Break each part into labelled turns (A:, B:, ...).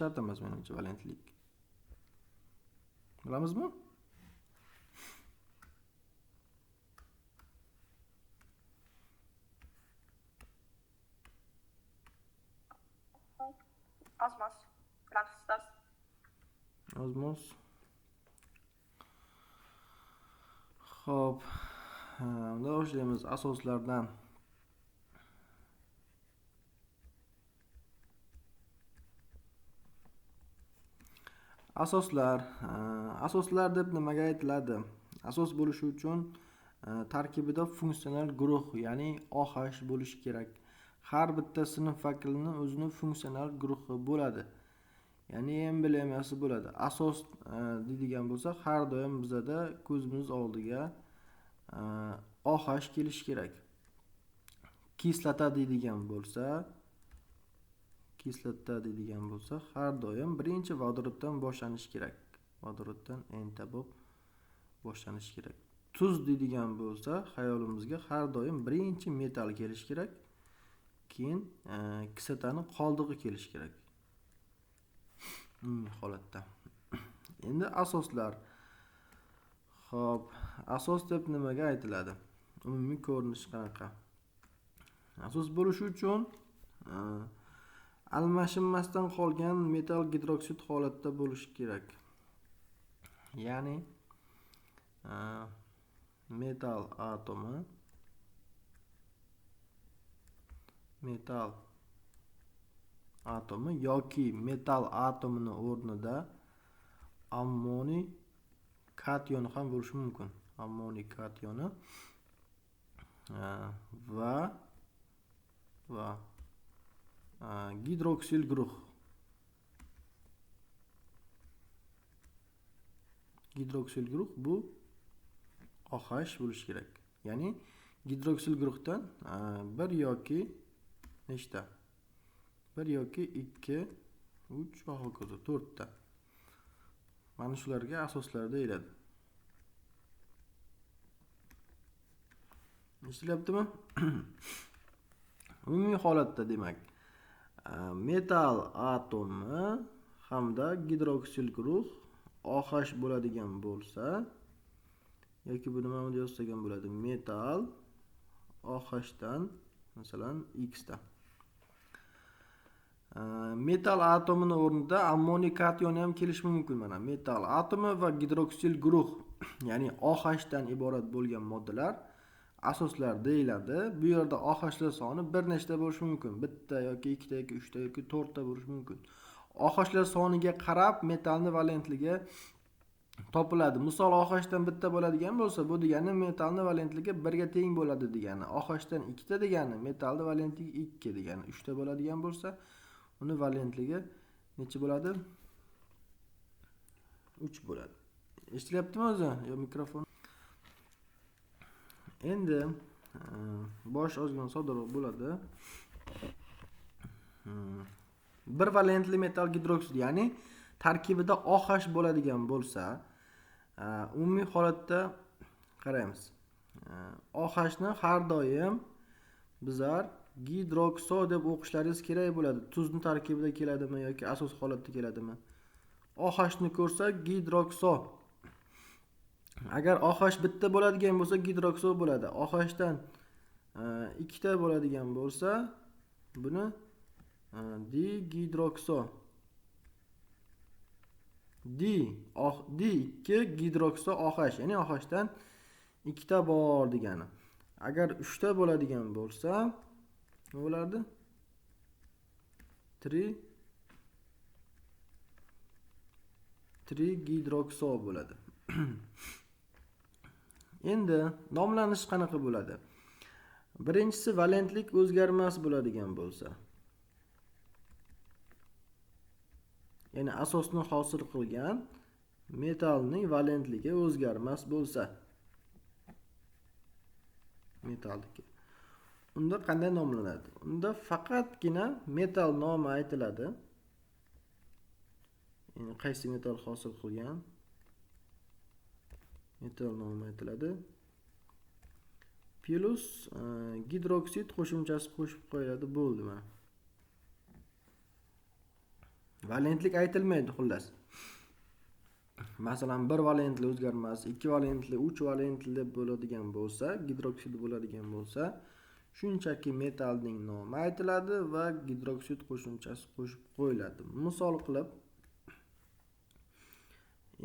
A: Shart emas menimcha valentlik. Bilamizmi?
B: Ozmoz. Bilamiz, ustoz.
A: Ozmoz. Xo'p, unda boshlaymiz asoslardan. Asoslar, asoslar deb nimaga aytiladi? Asos bo'lishi uchun tarkibida funksional guruh, ya'ni OH bo'lishi kerak. Har bitta sinf vakilini o'zini funksional guruhi bo'ladi. Ya'ni emblemasi bo'ladi. Asos deydigan bo'lsa, har doim bizada ko'zimiz oldiga OH kelishi kerak. Kislota deydigan bo'lsa, har doim birinchi vodoroddan boshlanishi kerak. Vodoroddan N ta bo'lib boshlanishi kerak. Tuz deydigan bo'lsa, xayolimizga har doim birinchi metal kelishi kerak. Keyin kislotaning qoldig'i kelishi kerak. Umumiy holatda. Endi asoslar. Xo'p, asos deb nimaga aytiladi? Umumiy ko'rinishi qanaqa? Asos bo'lishi uchun almashinmasdan qolgan metal gidroksid holatda bo'lishi kerak. Ya'ni metal atomi yoki metal atomini o'rnida ammoniy katyoni ham bo'lishi mumkin. Ammoniy katyoni va gidroksil guruh. Gidroksil guruh bu OH bo'lishi kerak. Ya'ni gidroksil guruhdan bir yoki nechta? 1 yoki 2, 3 va hokazo 4 ta. Mana shularga asoslar deyiladi. Eshityaptimi? Umumiy holatda demak, metal atomi hamda gidroksil guruh OH bo'ladigan bo'lsa yoki bu nimani deb yozsak ham bo'ladi. Metal OH dan masalan X ta. Metal atomini o'rnida ammoniy katyoni ham kelishi mumkin mana. Metal atomi va gidroksil guruh, ya'ni OH dan iborat bo'lgan moddalar asoslar deyiladi. Bu yerda OHlar soni bir nechta bo'lishi mumkin. Bitta yoki ikkita yoki uchta yoki to'rtta bo'lishi mumkin. OHlar soniga qarab metalning valentligi topiladi. Misol OH dan bitta bo'ladigan bo'lsa, bu degani metalning valentligi 1 ga teng bo'ladi degani. OH dan ikkita degani metalning valentligi 2 degani. 3 ta bo'ladigan bo'lsa, uni valentligi necha bo'ladi? 3 bo'ladi. Eshitilyaptimi o'zi? Yo mikrofon. Endi bosh ozgina soddaroq bo'ladi. Bir valentli metal gidroksid, ya'ni tarkibida OH bo'ladigan bo'lsa, umumiy holatda qaraymiz. OH ni har doim bizlar gidrokso deb o'qishlaringiz kerak bo'ladi. Tuzni tarkibida keladimi yoki asos holatda keladimi? OH ni ko'rsak gidrokso. Agar OH bitta bo'ladigan bo'lsa gidrokso bo'ladi. OH dan ikkita bo'ladigan bo'lsa buni digidrokso. D2 gidrokso OH, ya'ni OH dan ikkita bor degani. Agar 3 ta bo'ladigan bo'lsa nima bo'lardi? Trigidrokso bo'ladi. Endi nomlanish qanaqa bo'ladi? Birinchisi valentlik o'zgarmas bo'ladigan bo'lsa, ya'ni asosni hosil qilgan metalning valentligi o'zgarmas bo'lsa, metallniki, unda qanday nomlanadi? Unda faqatgina metal nomi aytiladi. Ya'ni qaysi metal hosil qilgan metal nomi aytiladi. Plus gidroksid qo'shimchasi qo'shib qo'yiladi, bo'ldi mana. Valentlik aytilmaydi xullas. Masalan, 1 valentli o'zgarmas, 2 valentli, 3 valentli bo'ladigan bo'lsa, gidroksid bo'ladigan bo'lsa, shunchaki metallning nomi aytiladi va gidroksid qo'shimchasi qo'shib qo'yiladi. Misol qilib,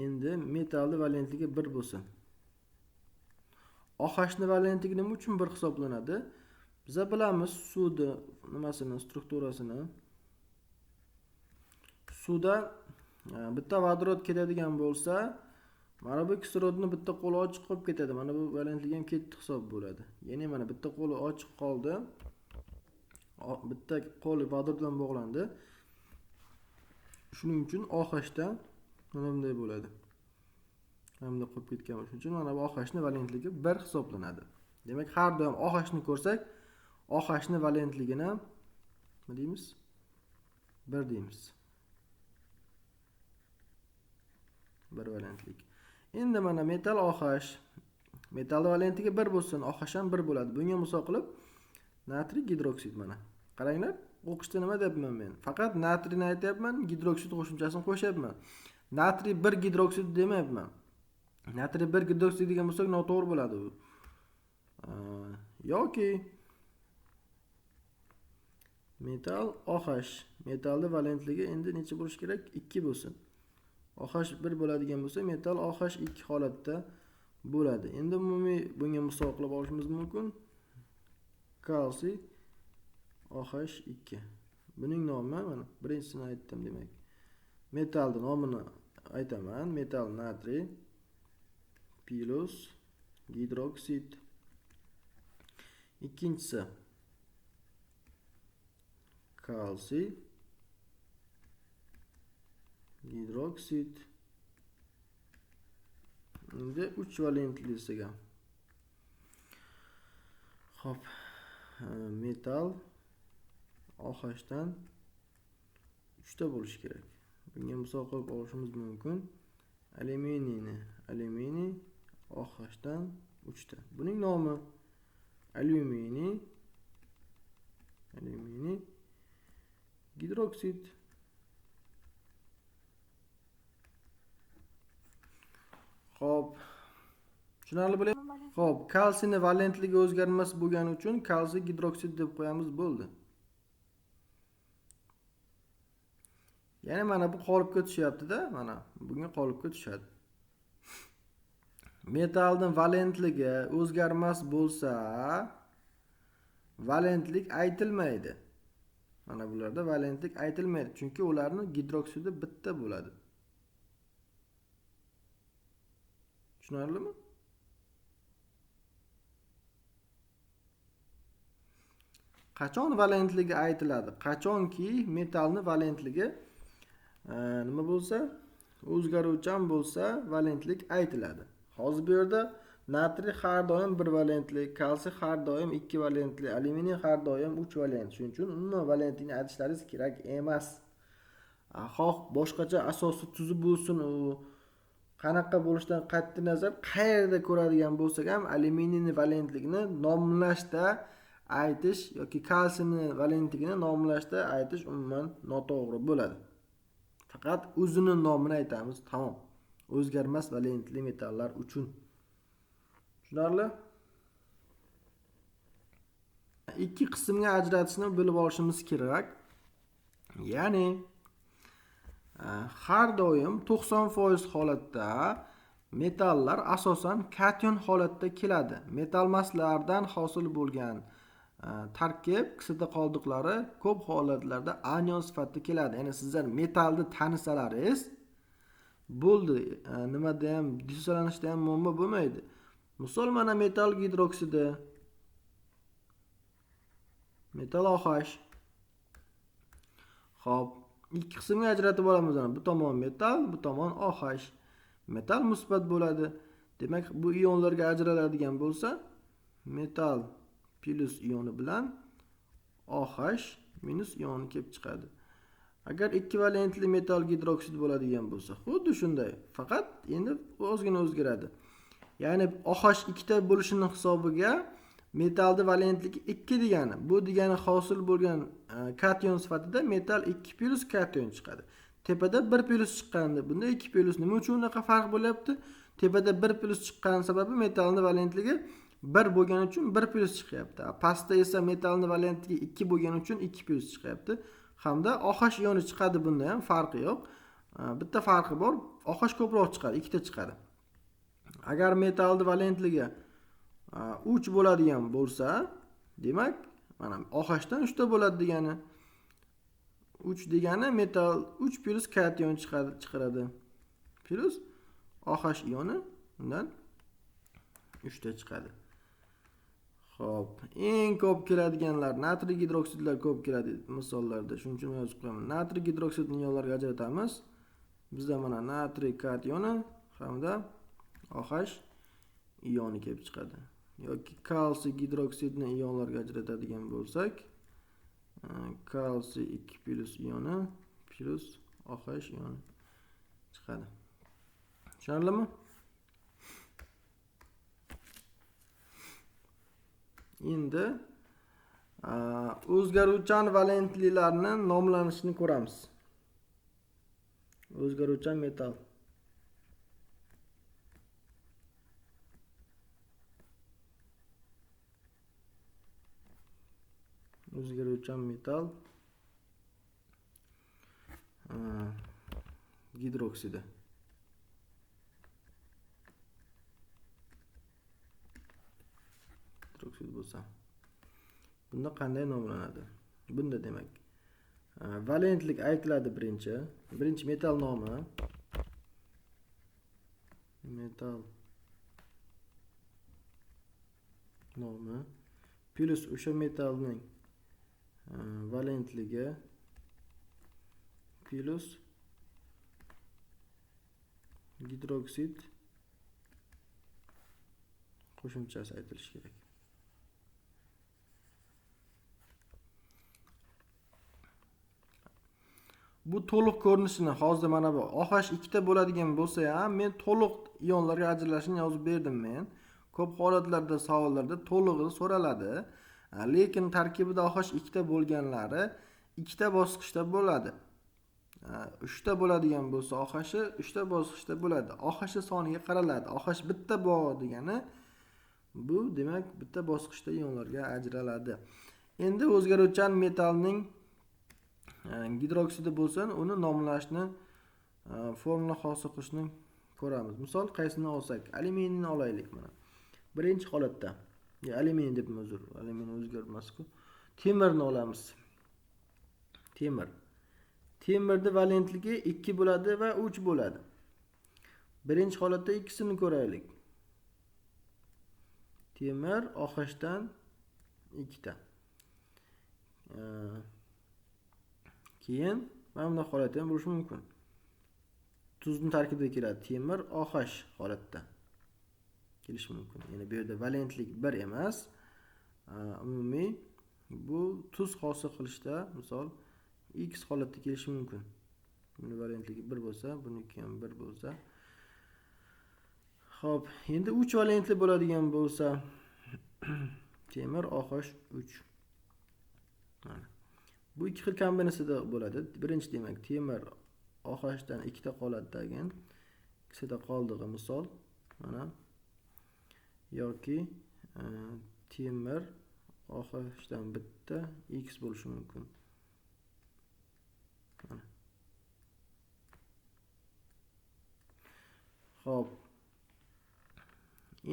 A: endi metallning valentligi 1 bo'lsin. OHning valentligi nima uchun 1 hisoblanadi? Biz bilamiz suvni nimasini, strukturasini. Suvda bitta vodorod ketadigan bo'lsa, mana bu kislorodni bitta qo'li ochiq qolib ketadi. Mana bu valentligi ham ketdi hisob bo'ladi. Ya'ni mana bitta qo'li ochiq qoldi. Bitta qo'li vodorod bilan bog'landi. Shuning uchun OHda mana bunday bo'ladi. Mana bunday qolib ketgan. Shuning uchun mana bu OHning valentligi 1 hisoblanadi. Demak, har doim OHni ko'rsak, OHning valentligini nima deymiz? 1 deymiz. 1 valentlik. Endi mana metal OH, metall valentligi 1 bo'lsin, OH ham 1 bo'ladi. Bunga misol qilib natriy gidroksid mana. Qaranglar, o'qishda nima deyapman men? Faqat natriyni aytyapman, gidroksid qo'shimchasini qo'shyapman. Natriy 1 gidroksid demayapman. Natriy 1 gidroksid degan bo'lsak noto'g'ri bo'ladi u. Yoki metal OH, metallning valentligi endi necha bo'lishi kerak? 2 bo'lsin. OH 1 bo'ladigan bo'lsa, metal OH 2 holatda bo'ladi. Endi umumiy bunga misol qilib olishimiz mumkin. Kalsiy OH 2. Buning nomi mana birinchisini aytdim demak. Metallning nomini aytaman. Metal natriy plus gidroksid. Ikkinchisi kalsiy gidroksid. Endi 3 valentlisiga. Xo'p, metal OHdan 3 ta bo'lishi kerak. Bunga misol qilib olishimiz mumkin. Alyuminiyni, alyuminiy OHdan 3 ta. Buning nomi alyuminiy, alyuminiy gidroksid. Xo'p, tushunarli bo'lyapti? Xo'p, kalsiyning valentligi o'zgarmas bo'lgani uchun kalsiy gidroksid deb qo'yamiz, bo'ldi. Ya'ni mana bu qolipga tushyapti-da, mana bunga qolipga tushadi. Metallning valentligi o'zgarmas bo'lsa, valentlik aytilmaydi. Mana bularda valentlik aytilmaydi, chunki ularning gidroksidi bitta bo'ladi. Tushunarlimi? Qachon valentligi aytiladi? Qachonki metallning valentligi nima bo'lsa, o'zgaruvchan bo'lsa, valentlik aytiladi. Hozir bu yerda natriy har doim 1 valentli, kalsiy har doim 2 valentli, alyuminiy har doim 3 valent. Shuning uchun umuman valentlikni aytishlaringiz kerak emas. Xoh boshqacha asosi tuzib bo'lsin, u qanaqa bo'lishidan qat'iy nazar qayerda ko'radigan bo'lsak ham alyuminiyni valentligini nomlashda aytish yoki kalsiyni valentligini nomlashda aytish umuman noto'g'ri bo'ladi. Faqat o'zini nomini aytamiz, tamom. O'zgarmas valentli metallar uchun. Tushunarli? Ikki qismga ajratishni bilib olishimiz kerak. Ya'ni har doim 90% holatda metallar asosan kation holatda keladi. Metallmaslardan hosil bo'lgan tarkib kislota qoldiqlari ko'p holatlarda anion sifatida keladi. Ya'ni sizlar metallni tanisalaringiz bo'ldi, nimada ham dissotsiyalanishda ham muammo bo'lmaydi. Misol mana metal gidroksidi, metal OH. Xo'p, ikki qismga ajratib olamiz. Bu tomon metal, bu tomon OH. Metal musbat bo'ladi. Demak, bu ionlarga ajraladigan bo'lsa, metal plus ioni bilan OH minus ioni kelib chiqadi. Agar ikki valentli metal gidroksid bo'ladigan bo'lsa, xuddi shunday, faqat endi ozgina o'zgaradi. Ya'ni OH ikkita bo'lishining hisobiga metallni valentligi 2 degani. Bu degani hosil bo'lgan kation sifatida metal 2 plus kation chiqadi. Tepada 1 plus chiqqandi, bunda 2 plus. Nima uchun unaqa farq bo'lyapti? Tepada 1 plus chiqqani sababi metallning valentligi 1 bo'lgani uchun 1 plus chiqyapti. Pastda esa metallning valentligi 2 bo'lgani uchun 2 plus chiqyapti. Hamda OH ioni chiqadi, bunda ham farqi yo'q. Bitta farqi bor, OH ko'proq chiqadi, 2 ta chiqadi. Agar metallning valentligi 3 bo'ladigan bo'lsa, demak, mana OH dan 3 ta bo'ladi degani. 3 degani metal 3 plus kation chiqaradi. Plus OH ioni undan 3 ta chiqadi. Xo'p, eng ko'p keladiganlar natriy gidroksidlar ko'p keladi misollarda. Shuning uchun yozib qo'yaman. Natriy gidroksidni ionlarga ajratamiz. Bizda mana natriy kationi hamda OH ioni kelib chiqadi. Yoki kalsiy gidroksidni ionlarga ajratadigan bo'lsak, kalsiy 2 plus ioni plus OH ioni chiqadi. Tushunarlimi? Endi o'zgaruvchan valentlilarni nomlanishini ko'ramiz. O'zgaruvchan metall. O'zgaruvchan metall gidroksidi. Gidroksid bo'lsa, bunda qanday nomlanadi? Bunda demak, valentlik aytiladi birinchi. Birinchi metall nomi. Metall nomi plus o'sha metallning valentligi plus gidroksid qo'shimchasi aytilishi kerak. Bu to'liq ko'rinishini hozir mana bu OH ikkita bo'ladigan bo'lsa ham men to'liq ionlarga ajralishini yozib berdim men. Ko'p holatlarda savollarda to'lig'i so'raladi. Lekin tarkibida OH ikkita bo'lganlari ikkita bosqichda bo'ladi. 3 ta bo'ladigan bo'lsa OH-i 3 ta bosqichda bo'ladi. OH soniga qaraladi. OH bitta bor degani bu demak bitta bosqichda ionlarga ajraladi. Endi o'zgaruvchan metallning gidroksidi bo'lsa, uni nomlashni, formula hosil qilishni ko'ramiz. Misol qaysini olsak, alyuminiyni olaylik mana. Birinchi holatda, alyuminiy deb uzr, alyuminiy o'zgarmas-ku. Temirni olamiz. Temir. Temirning valentligi 2 bo'ladi va 3 bo'ladi. Birinchi holatda ikkisini ko'raylik. Temir OH dan 2 ta. Keyin mana bunday holatda ham bo'lishi mumkin. Tuzni tarkibida keladi temir OH holatda kelishi mumkin. Ya'ni bu yerda valentlik 1 emas, umumiy bu tuz hosil qilishda misol X holatda kelishi mumkin. Buni valentligi 1 bo'lsa, buniki ham 1 bo'lsa. Xo'p, endi 3 valentli bo'ladigan bo'lsa, temir OH 3. Mana. Bu ikki xil kombinatsiyada bo'ladi. Birinchi demak temir OH dan 2 ta qoladi degan, ikkisida qoldig'i misol mana yoki temir OH dan bitta X bo'lishi mumkin. Mana. Xo'p.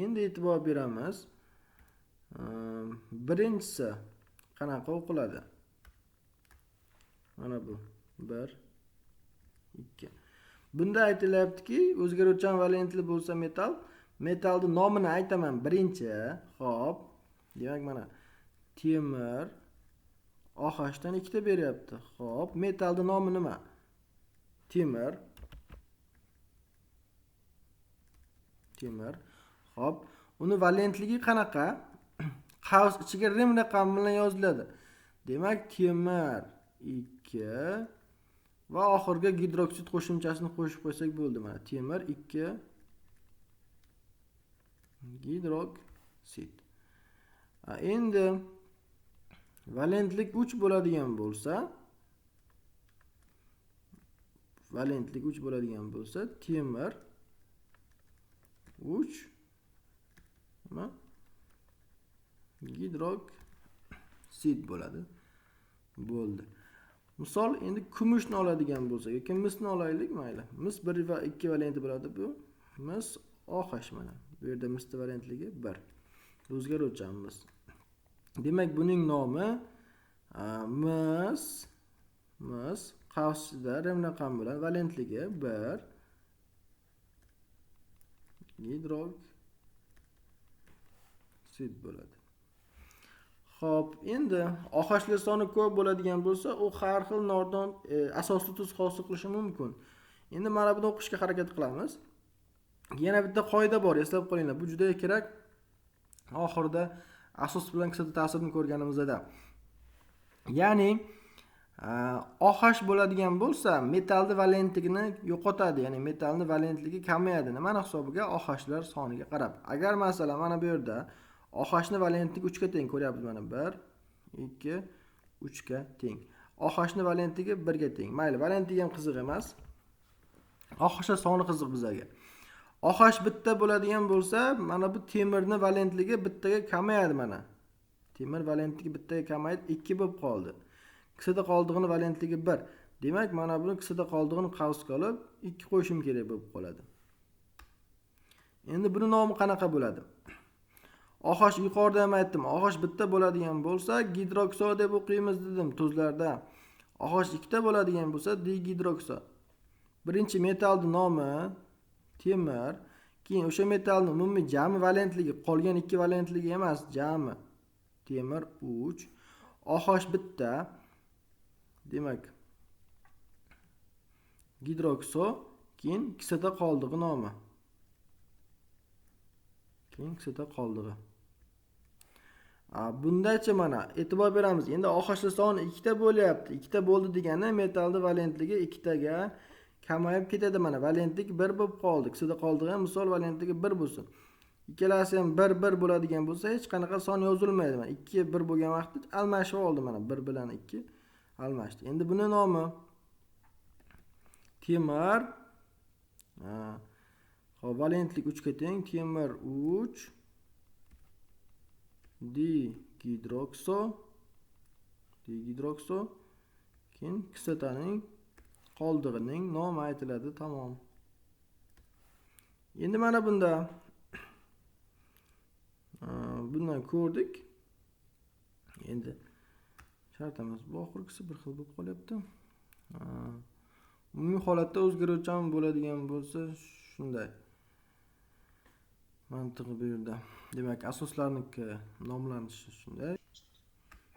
A: Endi e'tibor beramiz. Birinchisi qanaqa o'qiladi? Mana bu 1 2. Bunda aytilyaptiki, o'zgaruvchan valentli bo'lsa metall, metallning nomini aytaman birinchi. Xo'p, demak mana temir OH dan 2 ta beryapti. Xo'p, metallning nomi nima? Temir. Temir. Xo'p, uni valentligi qanaqa? Qavs ichiga rim raqami bilan yoziladi. Demak, temir 2 va oxirgi gidroksid qo'shimchasini qo'shib qo'ysak bo'ldi mana. Temir 2 gidroksid. Endi valentlik 3 bo'ladigan bo'lsa, Valentlik 3 bo'ladigan bo'lsa, temir 3 nima? Gidroksid bo'ladi. Bo'ldi. Misol endi kumushni oladigan bo'lsak yoki misni olaylik, mayli. Mis 1 va 2 valenti bo'ladi bu. Mis OH mana. Bu yerda misning valentligi 1. O'zgaruvchan mis. Demak, buning nomi mis qavsida rem raqam bilan valentligi 1 gidroksid bo'ladi. Xo'p, endi OHlar soni ko'p bo'ladigan bo'lsa, u har xil nordon asosli tuz hosil qilishi mumkin. Endi mana buni o'qishga harakat qilamiz. Yana bitta qoida bor, eslab qolinglar. Bu juda kerak. Oxirida asos bilan kislota ta'sirini ko'rganimizda. Ya'ni OH bo'ladigan bo'lsa, metalning valentligini yo'qotadi, ya'ni metalning valentligi kamayadi. Nimani hisobiga? OHlar soniga qarab. Agar masalan mana bu yerda OHning valentligi 3 ga teng ko'ryapmiz, mana 1 2 3 ga teng. OHning valentligi 1 ga teng. Mayli, valentligi ham qiziq emas. OHlar soni qiziq bizga. OH bitta bo'ladigan bo'lsa, mana bu temirning valentligi bittaga kamayadi mana. Temir valentligi bittaga kamaydi, 2 bo'lib qoldi. Kislota qoldig'ining valentligi 1. Demak, mana buni kislota qoldig'ini qavsga olib 2 qo'yishim kerak bo'lib qoladi. Endi buni nomi qanaqa bo'ladi? OH yuqorida ham aytdim, OH bitta bo'ladigan bo'lsa, gidrokso deb o'qiymiz dedim tuzlarda. OH ikkita bo'ladigan bo'lsa, digidrokso. Birinchi metalning nomi temir, keyin o'sha metalning umumiy jami valentligi, qolgan 2 valentligi emas, jami temir 3, OH bitta. Demak, gidrokso, keyin kislota qoldig'i nomi. Keyin kislota qoldig'i. Bundacha mana e'tibor beramiz. Endi OHlar soni 2 ta bo'lyapti. 2 ta bo'ldi degani metalning valentligi 2 taga kamayib ketadi mana. Valentlik 1 bo'lib qoldi. Kislota qoldig'i ham misol valentligi 1 bo'lsin. Ikkalasi ham 1 1 bo'ladigan bo'lsa, hech qanaqa son yozilmaydi. Mana 2 1 bo'lgan vaqtda almashib oldi mana 1 bilan 2 almashdi. Endi buni nomi temir. Xo'p, valentlik 3 ga teng, temir 3 digidrokso keyin kislotaning qoldig'ining nomi aytiladi, tamom. Endi mana bunda bundan ko'rdik. Endi shart emas, bu oxirgisi bir xil bo'lib qolyapti. Umumiy holatda o'zgaruvchan bo'ladigan bo'lsa shunday mantig'i bu yerda. Demak, asoslarniki nomlanishi shunday.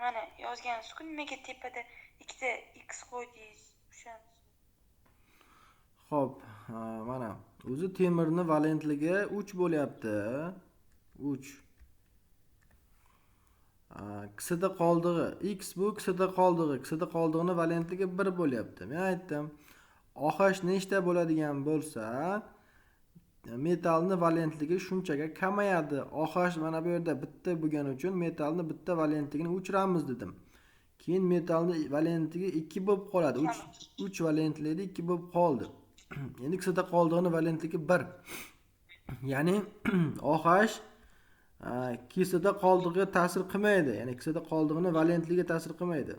C: Mana yozgansiz-ku, nimaga tepada ikkita x qo'ydingiz o'shani?
A: Xo'p, mana o'zi temirning valentligi 3 bo'lyapti. 3. Kislota qoldig'i x bu kislota qoldig'i, kislota qoldig'ining valentligi 1 bo'lyapti. Men aytdim, OH nechta bo'ladigan bo'lsa, metalning valentligi shunchaga kamayadi. OH mana bu yerda bitta bo'lgani uchun metalning bitta valentligini o'chiramiz dedim. Keyin metalning valentligi 2 bo'lib qoladi. 3 valentli edi, 2 bo'lib qoldi. Endi kislota qoldig'ining valentligi 1. Ya'ni OH kislota qoldig'iga ta'sir qilmaydi. Ya'ni kislota qoldig'ining valentligiga ta'sir qilmaydi.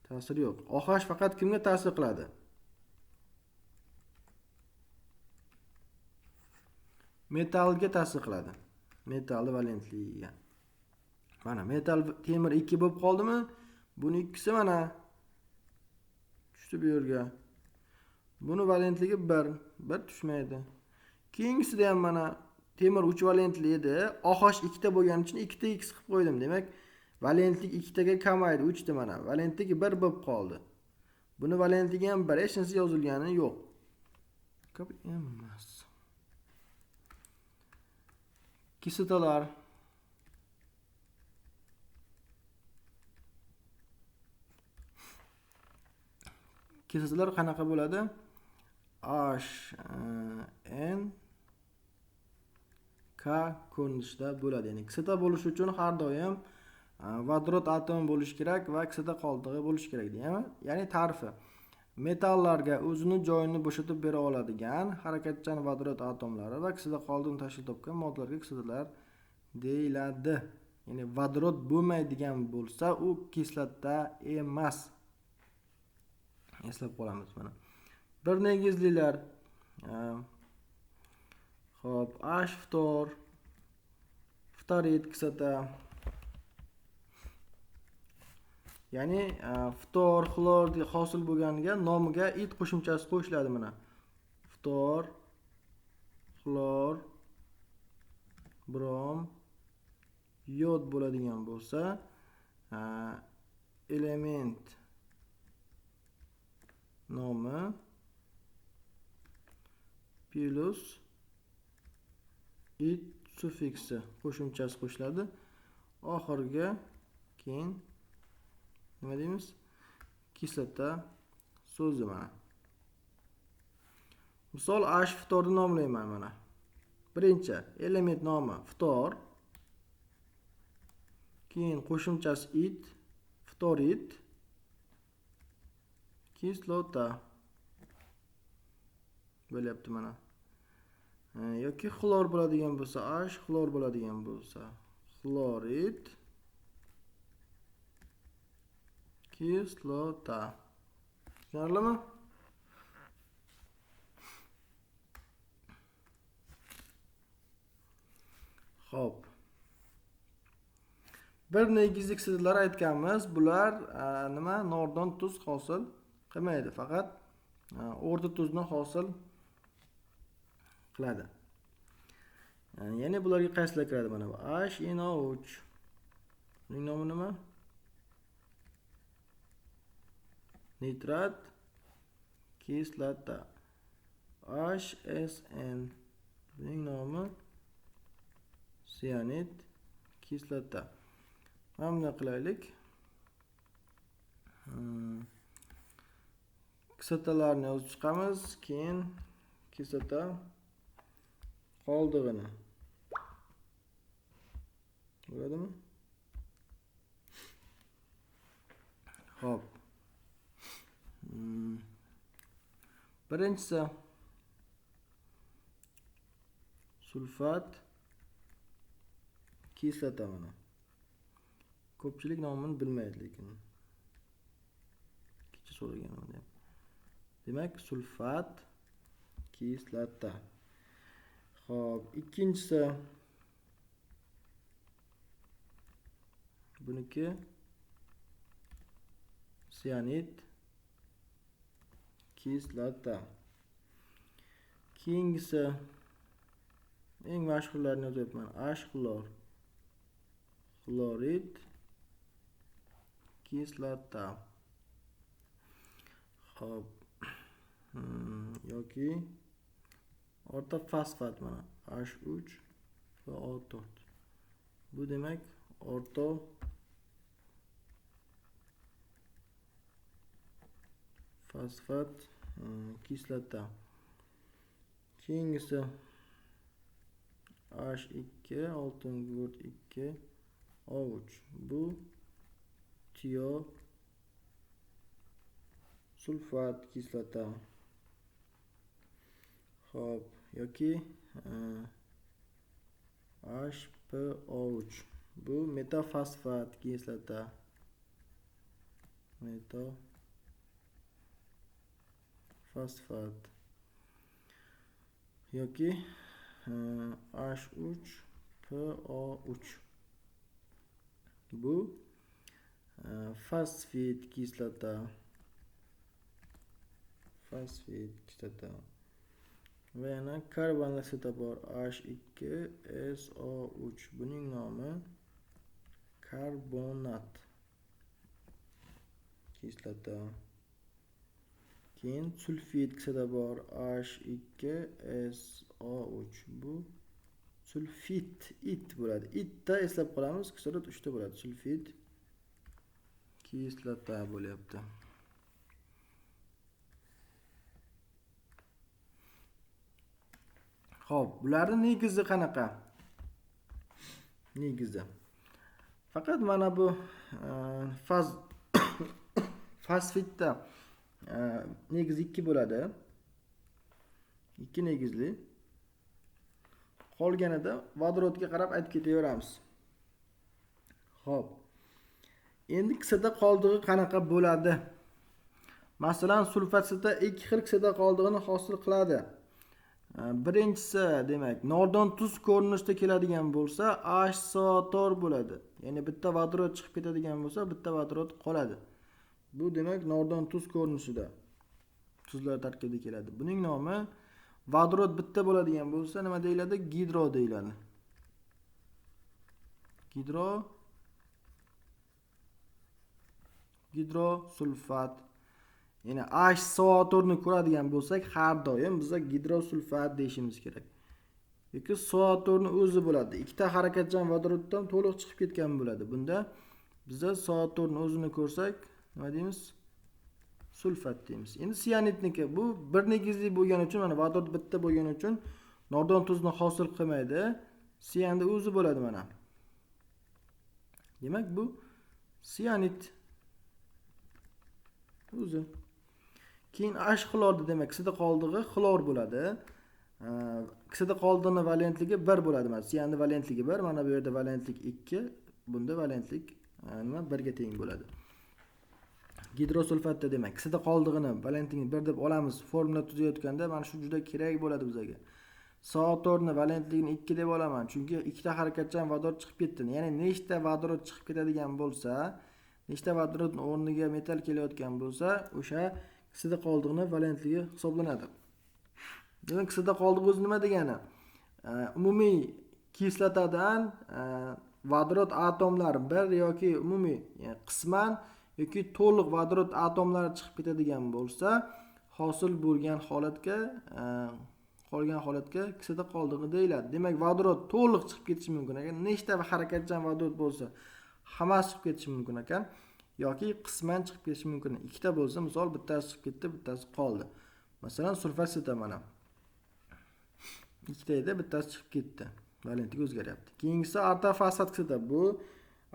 A: Ta'sir yo'q. OH faqat kimga ta'sir qiladi? Metalga ta'sir qiladi. Metalning valentligiga. Mana metal temir 2 bo'lib qoldimi? Buni ikkisi mana tushdi bu yerga. Buni valentligi 1, 1 tushmaydi. Keyingisida ham mana temir 3 valentli edi. OH 2 ta bo'lgani uchun 2 ta x qilib qo'ydim. Demak, valentlik 2 taga kamaydi, 3 ta mana. Valentligi 1 bo'lib qoldi. Buni valentligi ham 1, hech narsa yozilgani yo'q. Ko'p emas. Kislotalar. Kislotalar qanaqa bo'ladi? H N K. ko'rinishida bo'ladi. Ya'ni kislota bo'lishi uchun har doim vodorod atomi bo'lishi kerak va kislota qoldig'i bo'lishi kerak deymi? Ya'ni ta'rifi: metallarga o'zini joyini bo'shatib bera oladigan harakatchan vodorod atomlari va kislota qoldig'ini tashkil topgan moddalarga kislotalar deyiladi. Ya'ni vodorod bo'lmaydigan bo'lsa, u kislota emas. Eslab qolamiz mana. Bir negizlilar. Xo'p, H ftor, ftorid kislota. Ya'ni ftor, xlor hosil bo'lganiga nomiga it qo'shimchasi qo'shiladi mana. Ftor, xlor, brom, yod bo'ladigan bo'lsa, element nomi plus it suffiksi qo'shimchasi qo'shiladi. Oxiriga keyin nima deymiz? Kislota so'zi mana. Misol H ftorni nomlayman mana. Birinchi element nomi ftor, keyin qo'shimchasi it, ftorid, kislota bo'lyapti mana. Yoki xlor bo'ladigan bo'lsa, H xlor bo'ladigan bo'lsa, xlorid kislota. Tushunarlimi? Xo'p. Bir negizli kislotalar aytganmiz, bular nima? Nordon tuz hosil qilmaydi, faqat o'rta tuzni hosil qiladi. Ya'ni bularga qaysilar kiradi mana bu? HNO3. Buning nomi nima? Nitrat kislota. HSN. Buning nomi sianid kislota. Mana bunday qilaylik. Kislotalarni yozib chiqamiz, keyin kislota qoldig'ini. Bo'ladimi? Xo'p. Birinchisi sulfat kislota mana. Ko'pchilik nomini bilmaydi lekin. Kecha so'raganman. Demak, sulfat kislota. Xo'p, ikkinchisi buniki sianid kislota. Keyingisi eng mashhurlarini yozyapman. H xlor, xlorid kislota. Xo'p, yoki ortofosfat mana H3 va O4. Bu demak orto fosfat kislota. Keyingisi H2 oltin gugurt 2 O3. Bu tio sulfat kislota. Xo'p, yoki HPO3. Bu metafosfat kislota. Metafosfat yoki H3PO3. Bu fosfit kislota. Fosfit kislota. Va yana karbonli kislota bor H2SO3. Buning nomi karbonat kislota. Keyin sulfid kislota bor H2SO3. Bu sulfit it bo'ladi. Itda eslab qolamiz, kislorod 3 ta bo'ladi. Sulfid kislota bo'lyapti. Xo'p, bularning negizi qanaqa? Negizi. Faqat mana bu fosfitda negizi 2 bo'ladi. 2 negizli. Qolganida vodorodga qarab aytib ketaveramiz. Xo'p. Endi kislota qoldig'i qanaqa bo'ladi? Masalan, sulfat kislota 2 xil kislota qoldig'ini hosil qiladi. Birinchisi, demak, nordon tuz ko'rinishida keladigan bo'lsa, HSO4 bo'ladi. Ya'ni bitta vodorod chiqib ketadigan bo'lsa, bitta vodorod qoladi. Bu demak nordon tuz ko'rinishida tuzlar tarkibida keladi. Buning nomi vodorod bitta bo'ladigan bo'lsa, nima deyiladi? Gidro deyiladi. Gidrosulfat. Ya'ni HSO4 ni ko'radigan bo'lsak, har doim biza gidrosulfat deyishimiz kerak. Yoki SO4 ni o'zi bo'ladi. Ikkita harakatchan vodoroddan to'liq chiqib ketgan bo'ladi. Bunda biza SO4 ni o'zini ko'rsak, nima deymiz? Sulfat deymiz. Endi sianidniki bu bir negizli bo'lgani uchun, mana vodorod bitta bo'lgani uchun nordon tuzni hosil qilmaydi. Sianni o'zi bo'ladi mana. Demak, bu sianid o'zi. Keyin H xlorda demak kislota qoldig'i xlor bo'ladi. Kislota qoldig'ining valentligi 1 bo'ladi. Mana sianni valentligi 1, mana bu yerda valentlik 2, bunda valentlik nima 1 ga teng bo'ladi. Gidrosulfatda demak kislota qoldig'ini valentligini 1 deb olamiz. Formula tuzayotganda mana shu juda kerak bo'ladi bizga. SO4 ni valentligini 2 deb olaman, chunki ikkita harakatchan vodorod chiqib ketdi. Ya'ni nechta vodorod chiqib ketadigan bo'lsa, nechta vodorodning o'rniga metal kelayotgan bo'lsa, o'sha kislota qoldig'ini valentligi hisoblanadi. Demak, kislota qoldig'i o'zi nima degani? Umumiy kislotadan vodorod atomlari bir yoki umumiy, ya'ni qisman yoki to'liq vodorod atomlari chiqib ketadigan bo'lsa, hosil bo'lgan holatga qolgan holatga kislota qoldig'i deyiladi. Demak, vodorod to'liq chiqib ketishi mumkin ekan. Nechta harakatchan vodorod bo'lsa, hammasi chiqib ketishi mumkin ekan yoki qisman chiqib ketishi mumkin. Ikkita bo'lsa, misol bittasi chiqib ketdi, bittasi qoldi. Masalan, sulfat kislota mana. Ikkita edi, bittasi chiqib ketdi. Valentligi o'zgaryapti. Keyingisi ortofosfat kislota. Bu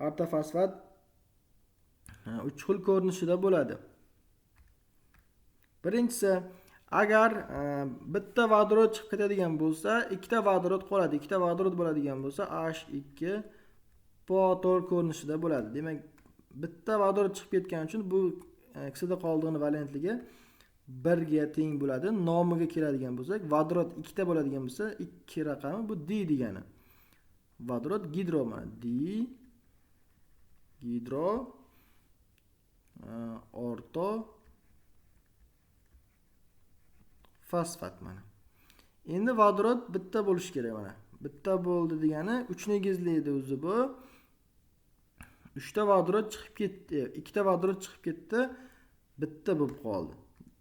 A: ortofosfat 3 xil ko'rinishida bo'ladi. Birinchisi, agar bitta vodorod chiqib ketadigan bo'lsa, ikkita vodorod qoladi. Ikkita vodorod bo'ladigan bo'lsa, H2PO4 ko'rinishida bo'ladi. Demak, bitta vodorod chiqib ketgani uchun bu kislota qoldig'ining valentligi 1 ga teng bo'ladi. Nomiga keladigan bo'lsak, vodorod ikkita bo'ladigan bo'lsa, 2 raqami bu D degani. Vodorod gidro mana D gidro orto fosfat mana. Endi vodorod bitta bo'lishi kerak mana. Bitta bo'ldi degani 3 negizli edi o'zi bu. 3 ta vodorod chiqib ketdi, 2 ta vodorod chiqib ketdi, bitta bo'lib qoldi.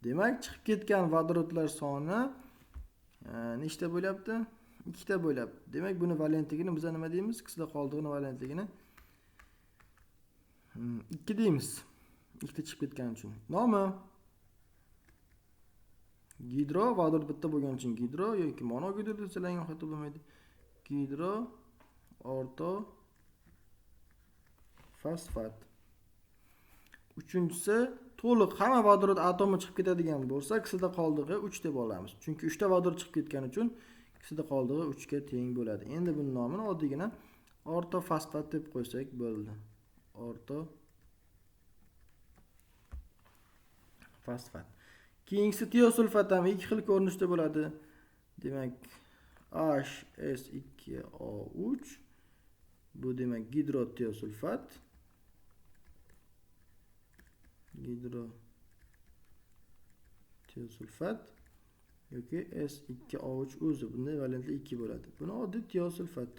A: Demak, chiqib ketgan vodorodlar soni nechta bo'lyapti? 2 ta bo'lyapti. Demak, buni valentligini biz nima deymiz? Kislota qoldig'ini valentligini 2 deymiz. 2 ta chiqib ketgani uchun. Nomi gidro, vodorod bitta bo'lgani uchun gidro yoki monogidro desalar ham xato bo'lmaydi. Gidro orto fosfat. Uchinchisi, to'liq hamma vodorod atomi chiqib ketadigan bo'lsa, kislota qoldig'i 3 deb olamiz. Chunki 3 ta vodorod chiqib ketgani uchun kislota qoldig'i 3 ga teng bo'ladi. Endi buning nomini oddiygina ortofosfat deb qo'ysak bo'ldi. Ortofosfat. Keyingisi tiosulfat ham 2 xil ko'rinishda bo'ladi. Demak, HS2O3 bu demak gidrotiosulfat. Gidrotiosulfat yoki S2O3 o'zi, bunda valentli 2 bo'ladi. Buni oddiy tiosulfat.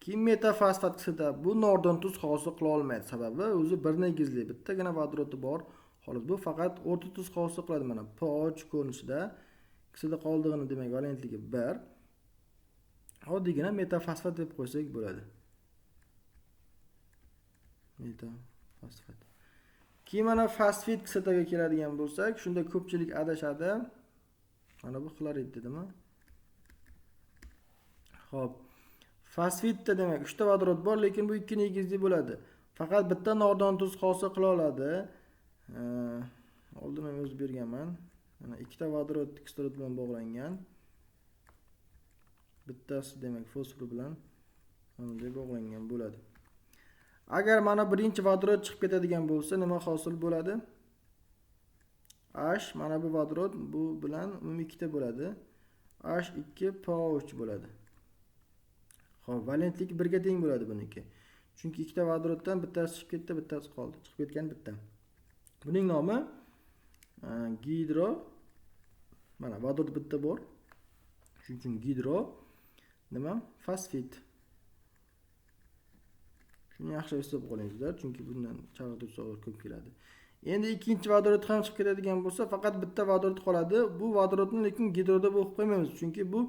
A: Keyin metafosfat kislota bu nordon tuz hosil qila olmaydi. Sababi o'zi bir negizli, bittagina vodorodi bor. Xolos, bu faqat o'rta tuz hosil qiladi mana PO3 ko'rinishida. Kislota qoldig'ini demak valentligi 1. Oddiygina metafosfat deb qo'ysak bo'ladi. Metafosfat. Keyin mana fosfit kislotaga keladigan bo'lsak, shunda ko'pchilik adashadi. Mana bu xlorid dedimi? Xo'p. Fosfitda demak 3 ta vodorod bor, lekin bu 2 negizli bo'ladi. Faqat bitta nordon tuz hosil qila oladi. Oldin ham o'zi berganman. Mana 2 ta vodorod kislorod bilan bog'langan. Bittasi demak fosfor bilan bunday bog'langan bo'ladi. Agar mana birinchi vodorod chiqib ketadigan bo'lsa, nima hosil bo'ladi? H mana bu vodorod bu bilan umumiy 2 ta bo'ladi. H2PO3 bo'ladi. Xo'p, valentlik 1 ga teng bo'ladi buniki. Chunki 2 ta vodoroddan bittasi chiqib ketdi, bittasi qoldi. Chiqib ketgan bitta. Buning nomi gidro, mana vodorod bitta bor. Shuning uchun gidro nima? Fosfit. Shuni yaxshi eslab qolingizlar, chunki bundan chalg'ituvchi savol ko'p keladi. Endi ikkinchi vodorod ham chiqib ketadigan bo'lsa, faqat bitta vodorod qoladi. Bu vodorodni lekin gidro deb o'qib qo'ymaymiz, chunki bu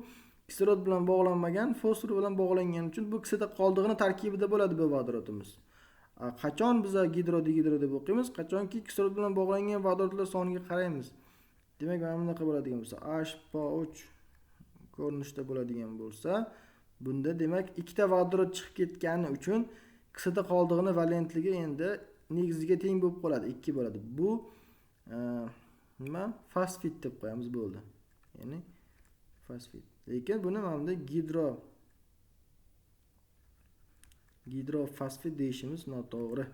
A: kislorod bilan bog'lanmagan, fosfor bilan bog'langani uchun bu kislota qoldig'ini tarkibida bo'ladi bu vodorodimiz. Qachon biz gidro digidro deb o'qiymiz? Qachonki kislorod bilan bog'langan vodorodlar soniga qaraymiz. Demak, mana bunaqa bo'ladigan bo'lsa, HPO3 ko'rinishda bo'ladigan bo'lsa, bunda demak ikkita vodorod chiqib ketgani uchun kislota qoldig'ini valentligi endi negiziga teng bo'lib qoladi, 2 bo'ladi. Bu nima? Fosfit deb qo'yamiz, bo'ldi. Ya'ni fosfit. Lekin buni mana bunda gidrofosfit deyishimiz noto'g'ri.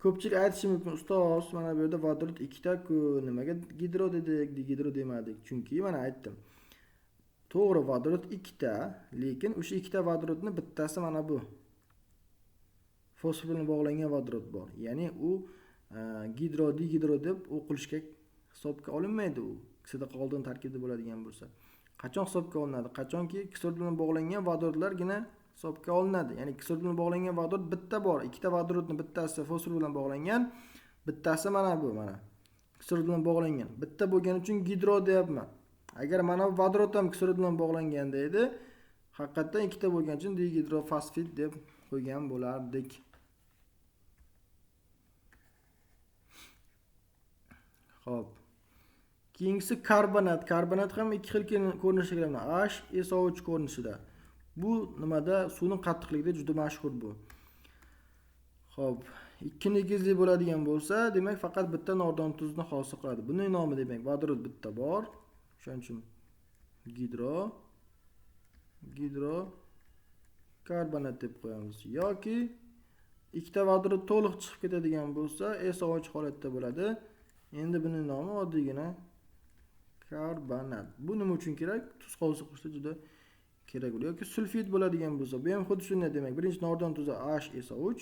A: Ko'pchilik aytishi mumkin, ustoz, mana bu yerda vodorod ikkita-ku, nimaga gidro dedik, digidro demadik? Chunki mana aytdim. To'g'ri, vodorod ikkita, lekin o'sha ikkita vodorodni bittasi mana bu fosfor bilan bog'langan vodorod bor. Ya'ni u gidro digidro deb o'qilishga hisobga olinmaydi u. Kislota qoldig'ini tarkibida bo'ladigan bo'lsa. Qachon hisobga olinadi? Qachonki kislorod bilan bog'langan vodorodlargina hisobga olinadi. Ya'ni kislorod bilan bog'langan vodorod bitta bor. Ikkita vodorodning bittasi fosfor bilan bog'langan, bittasi mana bu, mana kislorod bilan bog'langan. Bitta bo'lgani uchun gidro deyapman. Agar mana bu vodorod ham kislorod bilan bog'langanda edi, haqiqatdan ikkita bo'lgani uchun digidrofosfit deb qo'ygan bo'lardik. Xo'p. Keyingisi karbonat. Karbonat ham ikki xil ko'rinishda keladi. HSO3 ko'rinishida. Bu nimada? Suvning qattiqligida juda mashhur bu. Xo'p, ikki negizli bo'ladigan bo'lsa, demak faqat bitta nordon tuzni hosil qiladi. Buning nomi demak vodorod bitta bor. Shuning uchun gidro karbonat deb qo'yamiz. Yoki ikkita vodorod to'liq chiqib ketadigan bo'lsa, SO3 holatda bo'ladi. Endi buning nomi oddiygina karbonat. Bu nima uchun kerak? Tuz hosil qilishda juda kerak bo'ladi. Yoki sulfid bo'ladigan bo'lsa, bu ham xuddi shunday demak. Birinchi nordon tuzi HSO3,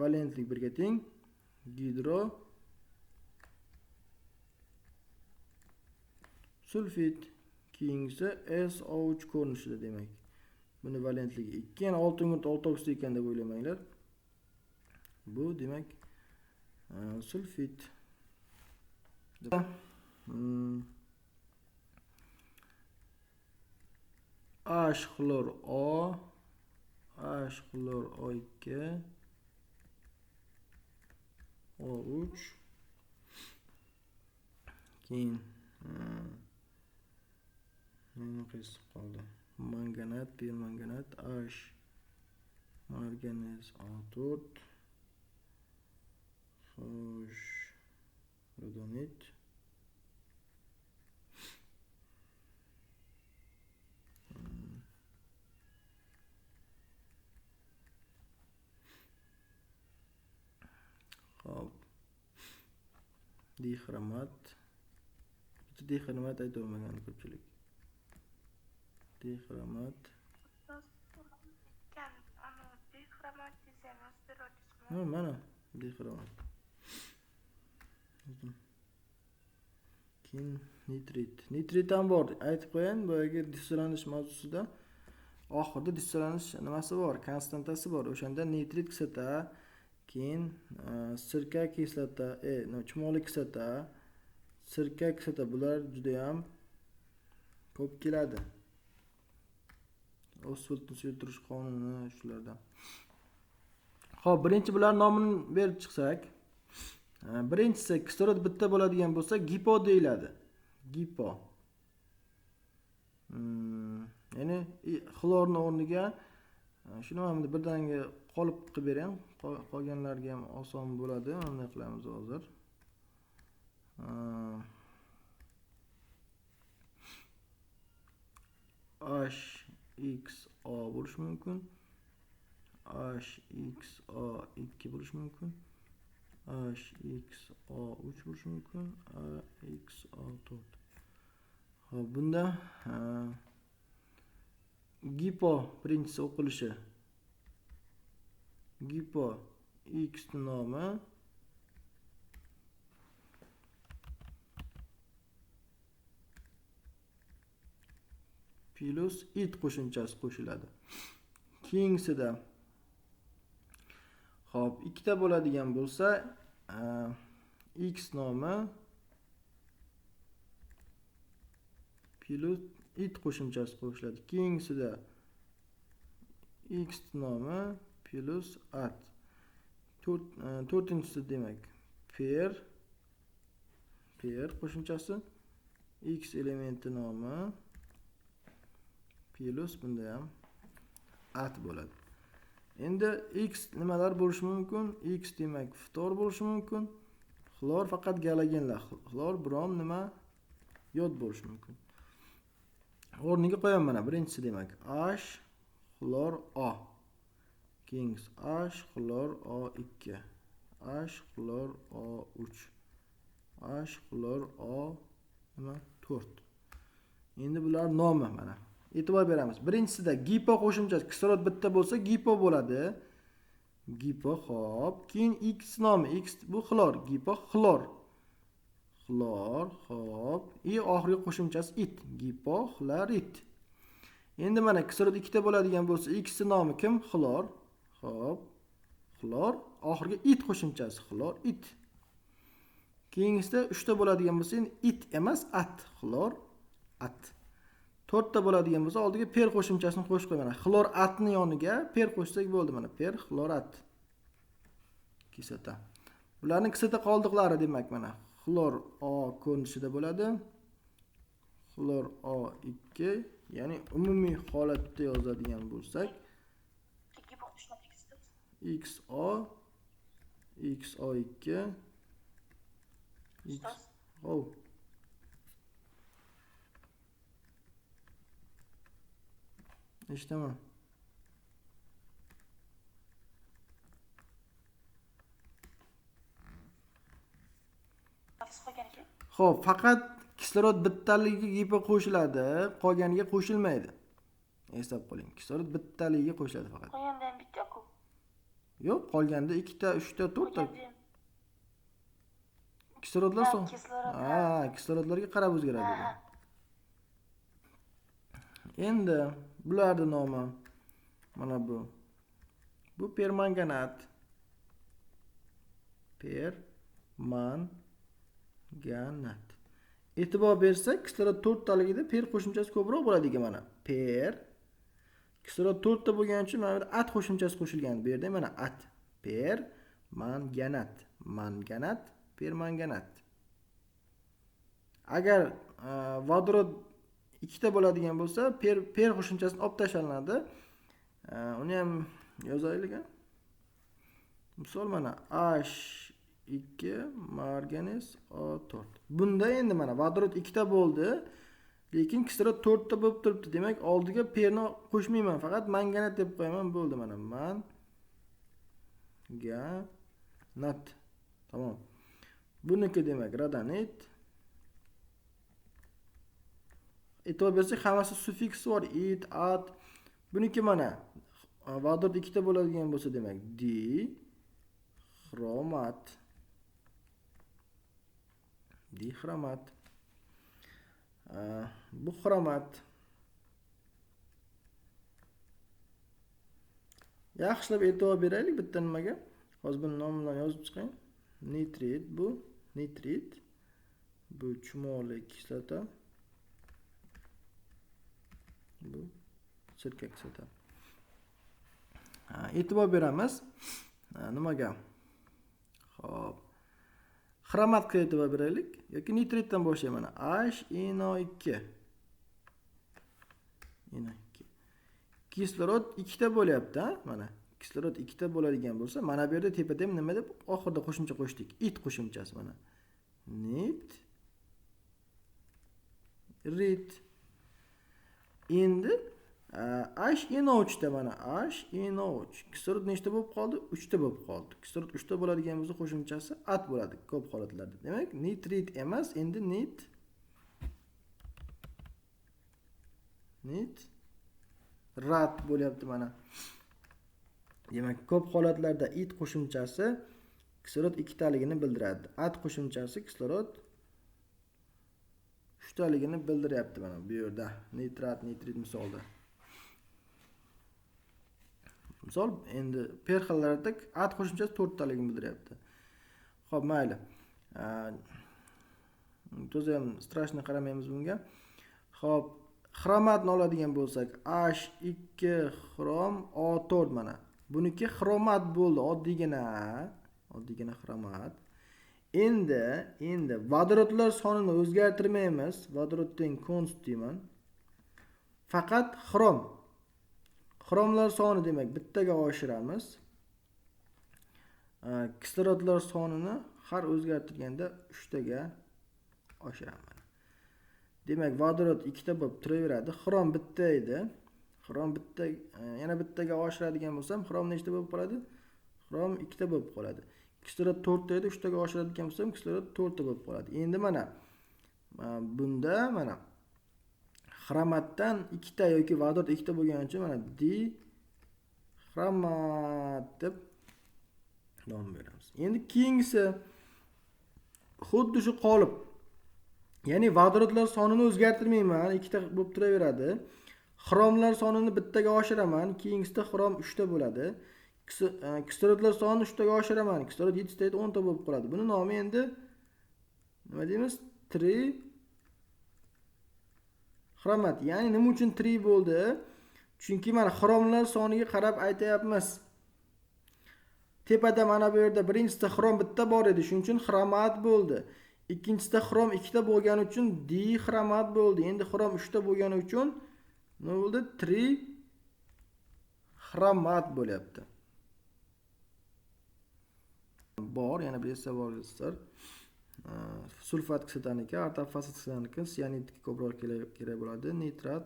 A: valentlik 1 ga teng, gidro sulfid, keyingisi SO3 ko'rinishida demak. Buni valentligi 2, ya'ni oltingurt 6 oksid ekan deb o'ylamanglar. Bu demak sulfid. H xlor O, H xlor O2, O3, keyin nima qaysi qoldi? Manganat, permanganat, H marganez A4, xo'sh, rodonit. Xo'p. Dixromat. Dixromat aytolmagan ko'pchilik. Dixromat. Mana dixromat. Keyin nitrit. Nitrit ham bor. Aytib qo'yayin, boyagi dissolanish mavzusida oxirida dissolanish nimasi bor, konstantasi bor. O'shanda nitrit kislota, keyin sirka kislota, chumoli kislota, sirka kislota, bular juda ham ko'p keladi. Osvaltni suyultirish qonuni shulardan. Xo'p, birinchi bular nomini berib chiqsak, birinchisi kislorod bitta bo'ladigan bo'lsa, gipo deyiladi. Gipo. Xlorni o'rniga shuni mana birdaniga qolip qilib beraman. Qolganlarga ham oson bo'ladi. Mana bunday qilamiz hozir. HXO bo'lishi mumkin. HXO2 bo'lishi mumkin. HXO3 bo'lishi mumkin. HXO4. Xo'p, bunda gipo birinchisi o'qilishi. Gipo X nomi plus it qo'shimchasi qo'shiladi. Keyingisida xo'p, ikkita bo'ladigan bo'lsa, X nomi plus it qo'shimchasi qo'shiladi. Keyingisida X nomi plus at. To'rtinchisi demak per qo'shimchasi X elementi nomi plus bunda ham at bo'ladi. Endi X nimalar bo'lishi mumkin? X demak ftor bo'lishi mumkin. Xlor faqat galogenlar. Xlor, brom nima? Yod bo'lishi mumkin. O'rniga qo'yaman mana birinchisi demak H xlor O. Keyingisi H xlor O2, H xlor O3, H xlor O nima 4. Endi bular nomi mana. E'tibor beramiz. Birinchisida gipo qo'shimchasi kislorod bitta bo'lsa gipo bo'ladi. Gipo, xo'p. Keyin X nomi, X bu xlor, gipo xlor. Xlor, xo'p. I oxirgi qo'shimchasi it, gipoxlorit. Endi mana kislorod ikkita bo'ladigan bo'lsa, X nomi kim? Xlor. Xo'p. Xlor, oxirgi it qo'shimchasi xlor it. Keyingisida 3 ta bo'ladigan bo'lsa, endi it emas, at, xlor at. 4 ta bo'ladigan bo'lsa, oldiga per qo'shimchasini qo'shib qo'yaman. Xlor atni yoniga per qo'shsak bo'ldi mana per xlorat. Kislota. Bularning kislota qoldiqlari demak mana xlor O ko'rinishida bo'ladi. Xlor O2, ya'ni umumiy holatda yozadigan bo'lsak XO XO2 X. Oh. Eshitaman. Xo'p, faqat kislorod bittaligiga gipo qo'shiladi, qolganiga qo'shilmaydi. Eslab qoling, kislorod bittaligiga qo'shiladi faqat.
C: Qolganda ham bitta-ku.
A: Yo'q, qolganda 2 ta, 3 ta, 4 ta. Kislorodlar so'ng. Ha, kislorodlarga qarab o'zgaradi. Endi bularning nomi mana bu. Bu permanganat. Permanganat. E'tibor bersak, kislorod 4 taligida per qo'shimchasi ko'proq bo'ladi ekan mana. Per kislorod 4 ta bo'lgani uchun mana bu at qo'shimchasi qo'shilgan. Bu yerda mana at. Per manganat, manganat, permanganat. Agar vodorod ikkita bo'ladigan bo'lsa, per qo'shimchasini olib tashlanadi. Uni ham yozaylik. Misol mana H2 marganes O4. Bunda endi mana vodorod ikkita bo'ldi, lekin kislorod 4 ta bo'lib turibdi. Demak, oldiga perni qo'shmayman, faqat manganat deb qo'yaman, bo'ldi mana manganat. Tamom. Buniki demak radanit. E'tibor bersak, hammasi sufiks bor, it, at. Buniki mana vodorod ikkita bo'ladigan bo'lsa, demak di xromat. Dixromat. Bu xromat. Yaxshilab e'tibor beraylik bitta nimaga. Hozir buni nomidan yozib chiqing. Nitrit bu, nitrit. Bu chumoli kislota. Bu sirka kislota. E'tibor beramiz. Nimaga? Xo'p. Xromatga e'tibor beraylik yoki nitritdan boshlayman. HNO2. NO2. Kislorod ikkita bo'lyapti, mana. Kislorod ikkita bo'ladigan bo'lsa, mana bu yerda tepada ham nima deb oxirida qo'shimcha qo'shdik? It qo'shimchasi mana. Nit rit. Endi HNO3 da mana HNO3. Kislorod nechta bo'lib qoldi? 3 ta bo'lib qoldi. Kislorod 3 ta bo'ladigan bo'lsa, qo'shimchasi at bo'ladi ko'p holatlarda. Demak, nitrit emas, endi nitrat bo'lyapti mana. Demak, ko'p holatlarda it qo'shimchasi kislorod ikkitaligini bildiradi. At qo'shimchasi kislorod uchtaligini bildiryapti mana bu yerda. Nitrat, nitrit misolda. Misol endi perxillarda at qo'shimchasi to'rttaligini bildiryapti. Xo'p, mayli. To'za ham strashni qaramaymiz bunga. Xo'p, xromatni oladigan bo'lsak, H2 xrom O4 mana. Buniki xromat bo'ldi, oddiygina xromat. Endi vodorodlar sonini o'zgartirmaymiz. Vodorod teng konst deyman. Faqat xrom. Xromlar soni demak bittaga oshiramiz. Kislorodlar sonini har o'zgartirganda 3 taga oshiraman. Demak, vodorod ikkita bo'lib turaveradi. Xrom bitta edi. Xrom bitta, yana bittaga oshiradigan bo'lsam, xrom nechta bo'lib qoladi? Xrom ikkita bo'lib qoladi. Kislorod 4 ta edi, 3 taga oshiradigan bo'lsam, kislorod 4 ta bo'lib qoladi. Endi mana bunda mana xromatdan ikkita yoki vodorod ikkita bo'lgani uchun mana dixromat deb nom beramiz. Endi keyingisi xuddi shu qolip. Ya'ni vodorodlar sonini o'zgartirmayman, ikkita bo'lib turaveradi. Xromlar sonini bittaga oshiraman, keyingisida xrom 3 ta bo'ladi. Kislorodlar sonini 3 taga oshiraman, kislorod 7 ta edi, 10 ta bo'lib qoladi. Buni nomi endi nima deymiz? Tri xromat. Ya'ni nima uchun tri bo'ldi? Chunki mana xromlar soniga qarab aytayapmiz. Tepada mana bu yerda birinchisida xrom bitta bor edi, shuning uchun xromat bo'ldi. Ikkinchisida xrom ikkita bo'lgani uchun dixromat bo'ldi. Endi xrom 3 ta bo'lgani uchun nima bo'ldi? Tri xromat bo'lyapti. Bor, yana bir savol bor. Sulfat kislotaniki, ortofosfat kislotaniki, sianidniki ko'proq kerak bo'ladi. Nitrat,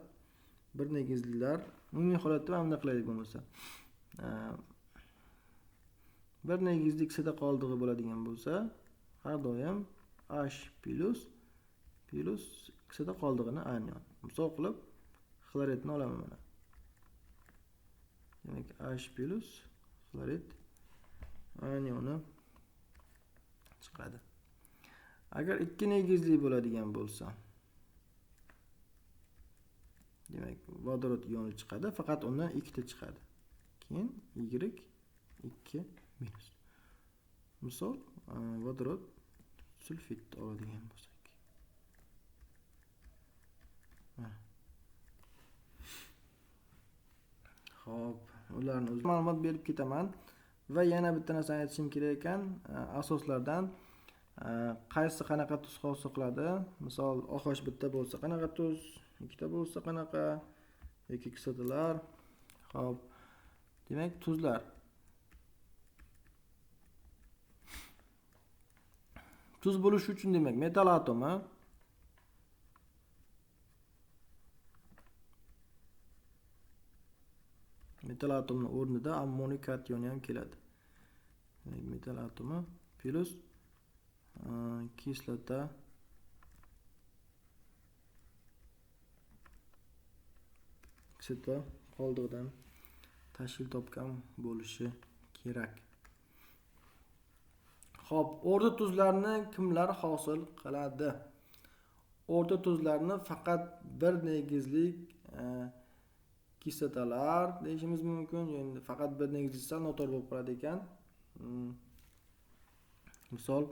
A: bir negizlilar. Umumiy holatda mana bunday qilaylik bo'lmasa. Bir negizli kislota qoldig'i bo'ladigan bo'lsa, har doim H plus kislota qoldig'ini anion. Misol qilib xloridni olaman mana. Demak, H plus xlorid anioni chiqadi. Agar ikki negizli bo'ladigan bo'lsa, demak, vodorod ioni chiqadi, faqat undan ikkita chiqadi. Keyin Y 2 minus. Misol, vodorod sulfid oladigan bo'lsak. Xo'p, ularni o'z ma'lumot berib ketaman va yana bitta narsani aytishim kerak ekan, asoslardan qaysi qanaqa tuz hosil qiladi? Misol, OH bitta bo'lsa qanaqa tuz, ikkita bo'lsa qanaqa yoki kislotalar. Xo'p, demak, tuzlar. Tuz bo'lishi uchun demak, metal atomi o'rnida ammoniy kationi ham keladi. Demak, metal atomi plus kislota qoldig'idan tashkil topgan bo'lishi kerak. Xo'p, o'rta tuzlarni kimlar hosil qiladi? O'rta tuzlarni faqat bir negizlik kislotalar deyishimiz mumkin. Endi faqat bir negizli sal noto'g'ri bo'lib qoladi ekan. Misol,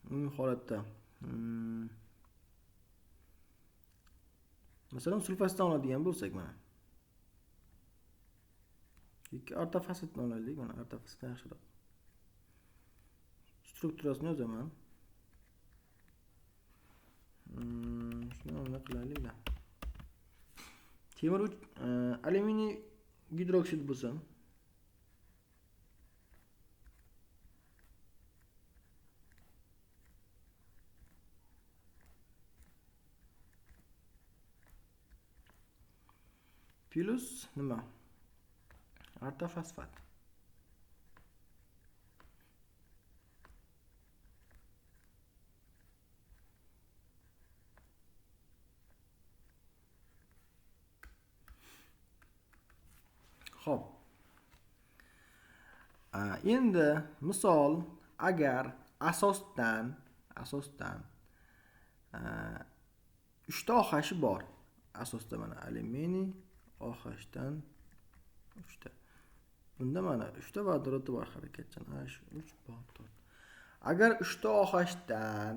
A: umumiy holatda masalan, sulfasdan oladigan bo'lsak mana. Ikki ortofosfatni olaylik, mana ortofosfatdan yaxshiroq. Strukturasini yozaman. Shuni qilaylik-da. Temir 3 alyuminiy gidroksid bo'lsin. Plus nima? Ortofosfat. Xo'p. Endi misol agar asosdan 3 ta OH bor. Asosda mana alyuminiy OHdan 3 ta. Bunda mana 3 ta vodorodi bor harakatchan. H3 bor 4. Agar 3 ta OHdan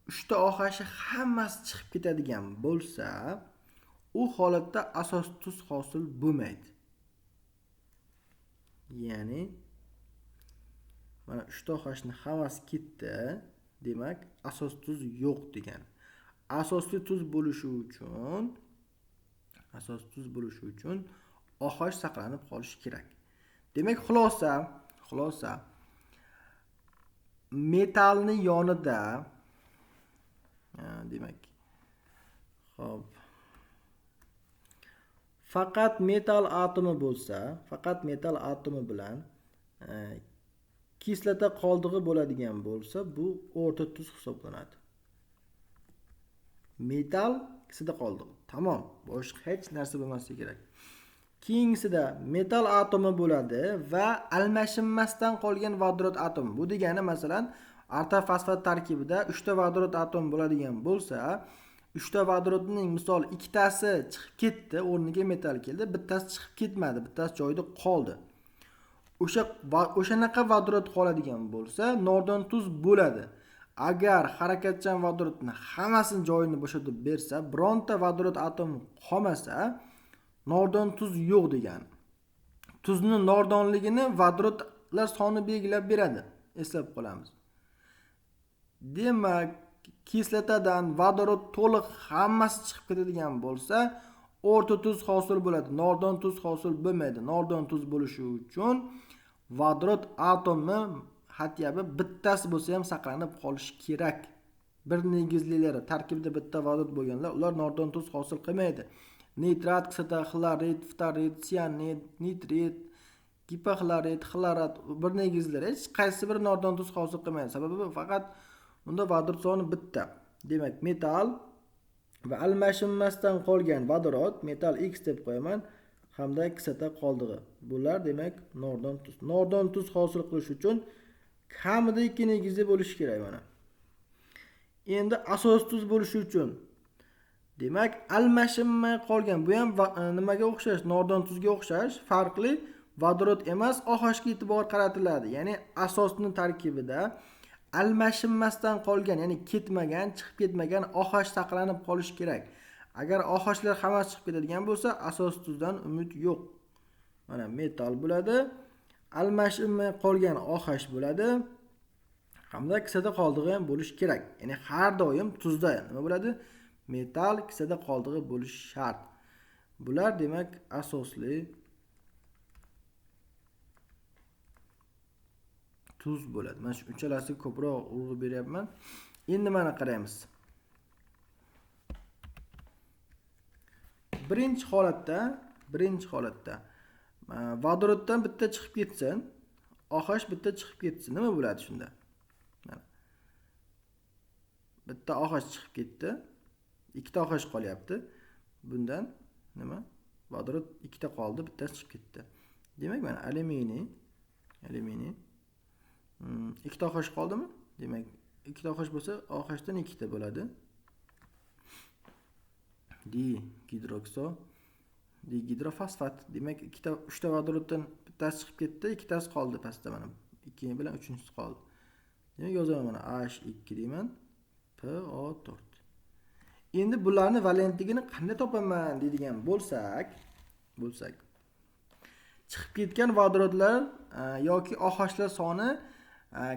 A: 3 ta OH hammasi chiqib ketadigan bo'lsa, u holatda asos tuz hosil bo'lmaydi. Ya'ni mana 3 ta OHni hammasi ketdi, demak asos tuz yo'q degani. Asosli tuz bo'lishi uchun OH saqlanib qolishi kerak. Demak, xulosa metallni yonida demak, xo'p, faqat metal atomi bo'lsa, faqat metal atomi bilan kislota qoldig'i bo'ladigan bo'lsa, bu o'rta tuz hisoblanadi. Metal kislota qoldig'i. Tamom, boshqa hech narsa bo'lmasligi kerak. Keyingisida metal atomi bo'ladi va almashinmasdan qolgan vodorod atomi. Bu degani, masalan, ortofosfat tarkibida 3 ta vodorod atomi bo'ladigan bo'lsa, 3 ta vodorodning misol ikkitasi chiqib ketdi, o'rniga metal keldi, bittasi chiqib ketmadi, bittasi joyida qoldi. O'shanaqa vodorod qoladigan bo'lsa, nordon tuz bo'ladi. Agar harakatchan vodorodni hammasini joyini bo'shatib bersa, bironta vodorod atomi qolmasa, nordon tuz yo'q degani. Tuzni nordonligini vodorodlar soni belgilab beradi. Eslab qolamiz. Demak, kislotadan vodorod to'liq hammasi chiqib ketadigan bo'lsa, o'rta tuz hosil bo'ladi. Nordon tuz hosil bo'lmaydi. Nordon tuz bo'lishi uchun vodorod atomi hatyabi bittasi bo'lsa ham saqlanib qolishi kerak. Bir negizlilari tarkibida bitta vodorod bo'lganlar, ular nordon tuz hosil qilmaydi. Nitrat, kislota, xlorid, ftorid, sianid, nitrit, gipoxlorid, xlorat bir negizlar hech qaysi bir nordon tuz hosil qilmaydi. Sababi faqat bunda vodorod soni bitta. Demak, metal va almashinmasdan qolgan vodorod, metal X deb qo'yaman, hamda kislota qoldig'i. Bular demak nordon tuz. Nordon tuz hosil qilish uchun kamida 2 negizli bo'lishi kerak mana. Endi asos tuz bo'lishi uchun demak almashinmay qolgan, bu ham nimaga o'xshash? Nordon tuzga o'xshash, farqli vodorod emas, OHga e'tibor qaratiladi. Ya'ni asosning tarkibida almashinmasdan qolgan, ya'ni ketmagan, chiqib ketmagan OH saqlanib qolishi kerak. Agar OHlar hammasi chiqib ketadigan bo'lsa, asos tuzdan umid yo'q. Mana metal bo'ladi, almashinmay qolgan OH bo'ladi hamda kislota qoldig'i ham bo'lishi kerak. Ya'ni har doim tuzda nima bo'ladi? Metal kislota qoldig'i bo'lishi shart. Bular demak asosli tuz bo'ladi. Mana shu uchalasiga ko'proq urg'u beryapman. Endi mana qaraymiz. Birinchi holatda vodoroddan bitta chiqib ketsin, OH bitta chiqib ketsin, nima bo'ladi shunda? Mana. Bitta OH chiqib ketdi, ikkita OH qolyapti. Bundan nima? Vodorod ikkita qoldi, bittasi chiqib ketdi. Demak, mana alyuminiy ikkita OH qoldimi? Demak, ikkita OH bo'lsa, OHdan ikkita bo'ladi. Digidrofosfat. Demak, ikkita, uchta vodoroddan bittasi chiqib ketdi, ikkitasi qoldi pastda mana. 2 bilan uchinchisi qoldi. Demak, yozaman mana H2 deyman, PO4. Endi bularni valentligini qanday topaman deydigan bo'lsak, chiqib ketgan vodorodlar yoki OHlar soni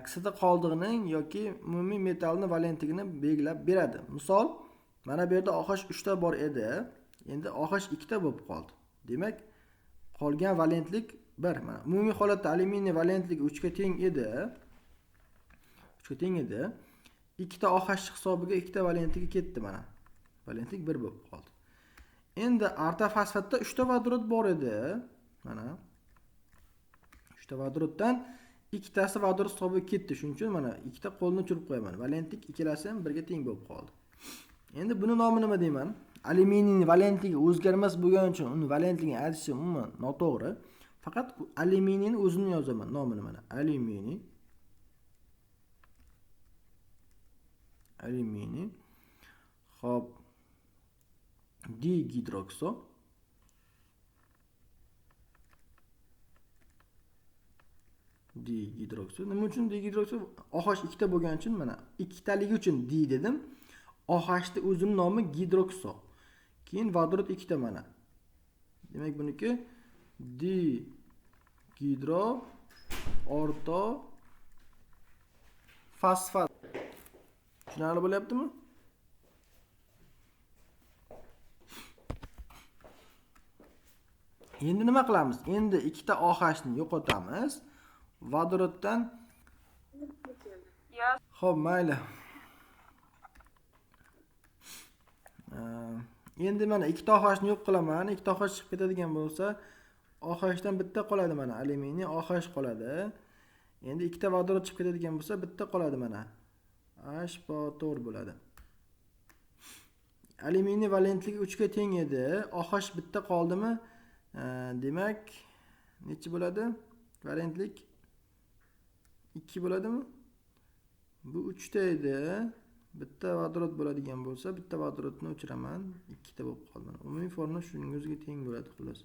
A: kislota qoldig'ining yoki umumiy metallning valentligini belgilab beradi. Misol, Mana bu yerda OH 3 ta bor edi. Endi OH 2 ta bo'lib qoldi. Demak, qolgan valentlik 1. Mana umumiy holatda alyuminiy valentligi 3 ga teng edi. 3 ga teng edi. 2 ta OH hisobiga 2 ta valentligi ketdi mana. Valentlik 1 bo'lib qoldi. Endi ortofosfatda 3 ta vodorod bor edi. Mana 3 ta vodoroddan ikkitasi vodorod hisobiga ketdi. Shuning uchun mana ikkita qo'lni o'chirib qo'yaman. Valentlik ikkalasi ham 1 ga teng bo'lib qoldi. Endi buni nomi nima deyman? Alyuminiyning valentligi o'zgarmas bo'lgani uchun uni valentligini aytishim umuman noto'g'ri. Faqat alyuminiyning o'zini yozaman, nomini mana. Alyuminiy. Alyuminiy. Xo'p. Digidrokso. Digidrokso. Nima uchun digidrokso? OH ikkita bo'lgani uchun mana ikkitaligi uchun di dedim. OHning o'zining nomi gidrokso. Keyin vodorod ikkita mana. Demak, buniki digidro orto fosfat. Tushunarli bo'lyaptimi? Endi nima qilamiz? Endi ikkita OH ni yo'qotamiz. Vodoroddan. Xo'p, mayli. Endi mana ikkita OH ni yo'q qilaman. Ikkita OH chiqib ketadigan bo'lsa, OH dan bitta qoladi mana, alyuminiy OH qoladi. Endi ikkita vodorod chiqib ketadigan bo'lsa, bitta qoladi mana. HPO4 bo'ladi. Alyuminiy valentligi 3 ga teng edi. OH bitta qoldimi? Demak, necha bo'ladi? Valentlik 2 bo'ladimi? Bu 3 ta edi. Bitta vodorod bo'ladigan bo'lsa, bitta vodorodni o'chiraman, 2 ta bo'lib qoldi. Umumiy formula shuning o'ziga teng bo'ladi xullas.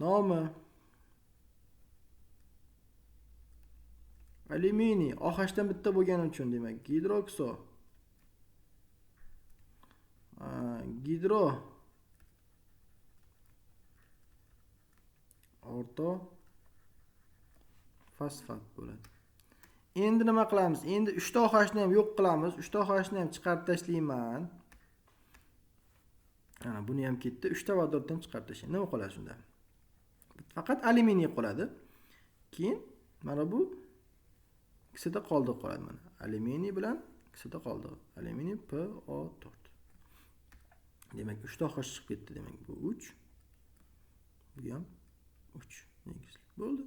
A: Nomi alyuminiy OH dan bitta bo'lgani uchun demak gidrokso gidro orto fosfat bo'ladi. Endi nima qilamiz? Endi 3 ta OH ni ham yo'q qilamiz. 3 ta OH ni ham chiqarib tashlayman. Ana buni ham ketdi. 3 ta vodorodni ham chiqarib tashlayman. Nima qoladi shunda? Faqat alyuminiy qoladi. Keyin mana bu kislota qoldig'i qoladi mana. Alyuminiy bilan kislota qoldig'i. Alyuminiy PO4. Demak, 3 ta OH chiqib ketdi. Demak, bu 3. Bu ham 3. Negizli bo'ldi.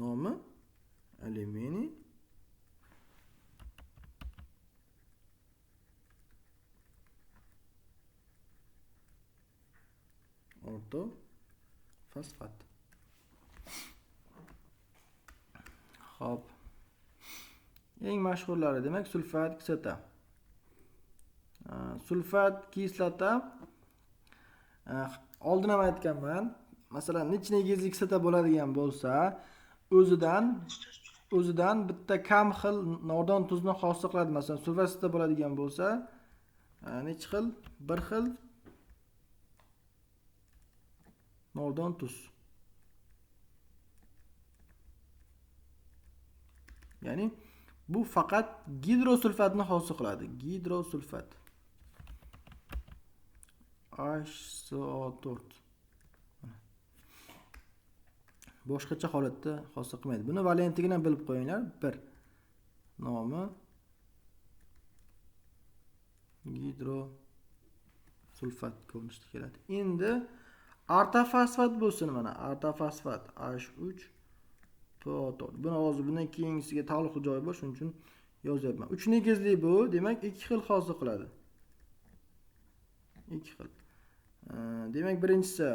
A: Nomi alyuminiy orto fosfat. Xo'p. Eng mashhurlari demak sulfat kislota. Sulfat kislota oldin ham aytganman. Masalan, necha negizli kislota bo'ladigan bo'lsa, o'zidan bitta kam xil nordon tuzni hosil qiladi. Masalan, sulfat kislota bo'ladigan bo'lsa, necha xil? Bir xil nordon tuz. Ya'ni bu faqat gidrosulfatni hosil qiladi. Gidrosulfat HCO4. Boshqacha holatda hosil qilmaydi. Buni valentligini ham bilib qo'yinglar. 1 nomi gidrosulfat ko'rinishda keladi. Endi ortofosfat bo'lsin mana. Ortofosfat H3PO4. Buni hozir bundan keyingisiga taalluqli joyi bor, shuning uchun yozyapman. 3 negizli bu, demak 2 xil hosil qiladi. 2 xil. Demak, birinchisi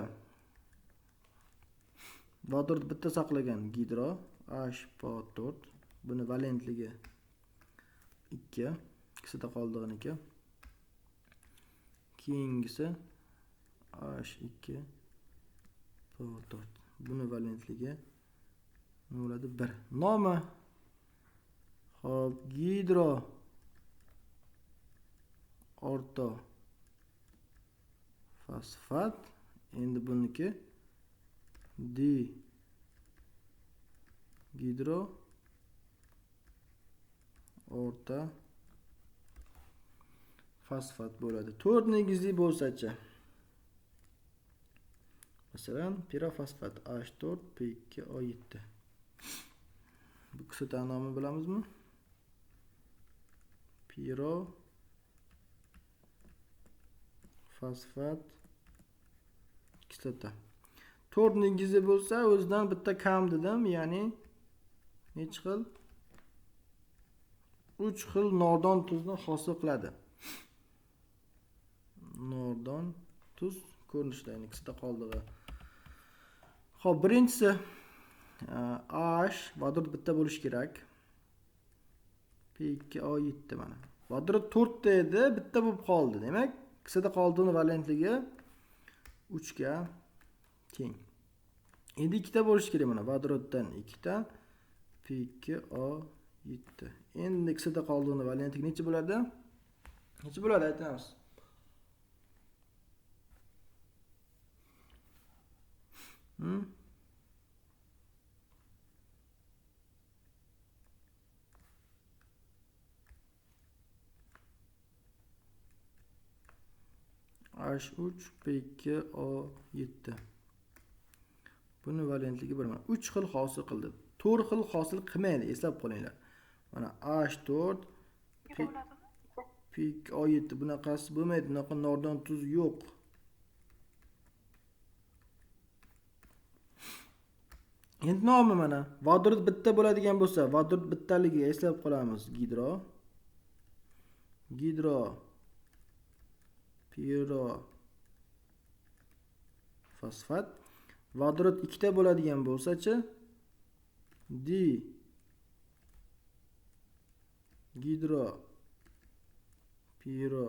A: vodorod bitta saqlagan gidro HPO4. Buni valentligi 2, kislota qoldig'iniki. Keyingisi H2PO4. Buni valentligi nima bo'ladi? 1. Nomi xo'p, gidro orto fosfat. Endi buniki di gidro orta fosfat bo'ladi. 4 negizli bo'lsa-chi? Masalan, pirofosfat H4P2O7. Bu kislota nomini bilamizmi? Pirofosfat kislota. 4 negizli bo'lsa, o'zidan bitta kam dedim, ya'ni necha xil? 3 xil nordon tuzni hosil qiladi. Nordon tuz ko'rinishida, ya'ni kislota qoldig'i. Xo'p, birinchisi H vodorod bitta bo'lishi kerak. P2O7 mana. Vodorod 4 ta edi, bitta bo'lib qoldi. Demak, kislota qoldig'ining valentligi 3 ga teng. Endi ikkita bo'lishi kerak mana vodoroddan ikkita P2O7. Endi kislota qoldig'ining valentligi necha bo'ladi? Necha bo'ladi aytamiz. H3P2O7. Buni valentligi 1. Mana 3 xil hosil qildi. 4 xil hosil qilmaydi, eslab qolinglar. Mana H4 P2O7 bunaqasi bo'lmaydi, bunaqa nordon tuz yo'q. Endi nomi mana vodorod bitta bo'ladigan bo'lsa, vodorod bittaligiga eslab qolamiz. Gidro gidro piro fosfat. Vodorod ikkita bo'ladigan bo'lsa-chi, di gidro piro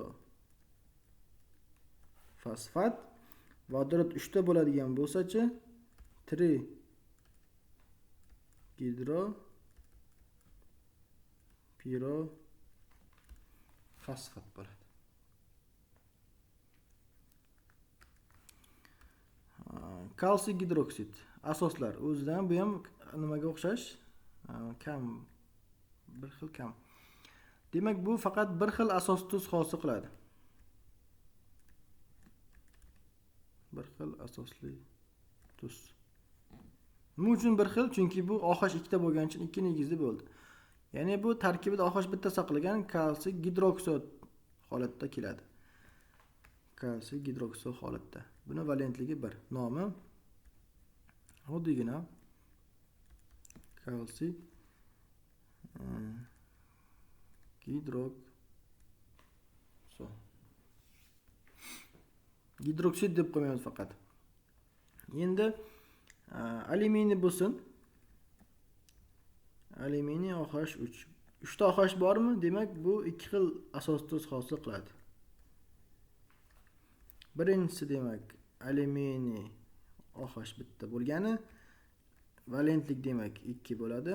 A: fosfat. Vodorod uchta bo'ladigan bo'lsa-chi, tri gidro piro fosfat bo'ladi. Kalsiy gidroksid asoslar o'zidan bu ham nimaga o'xshash? Kam, bir xil kam. Demak, bu faqat bir xil asos tuz hosil qiladi. Bir xil asosli tuz. Nima uchun bir xil? Chunki bu OH ikkita bo'lgani uchun ikki negizli bo'ldi. Ya'ni bu tarkibida OH bitta saqlagan kalsiy gidroksid holatda keladi. Kalsiy gidroksid holatda. Buni valentligi 1. Nomi oddiygina kalsiy gidroksid. Gidroksid deb qo'ymaymiz faqat. Endi alyuminiy bo'lsin. Alyuminiy OH3. 3 ta OH bormi? Demak, bu ikki xil asos tuz hosil qiladi. Birinchisi demak alyuminiy OH bitta bo'lgani, valentlik demak 2 bo'ladi.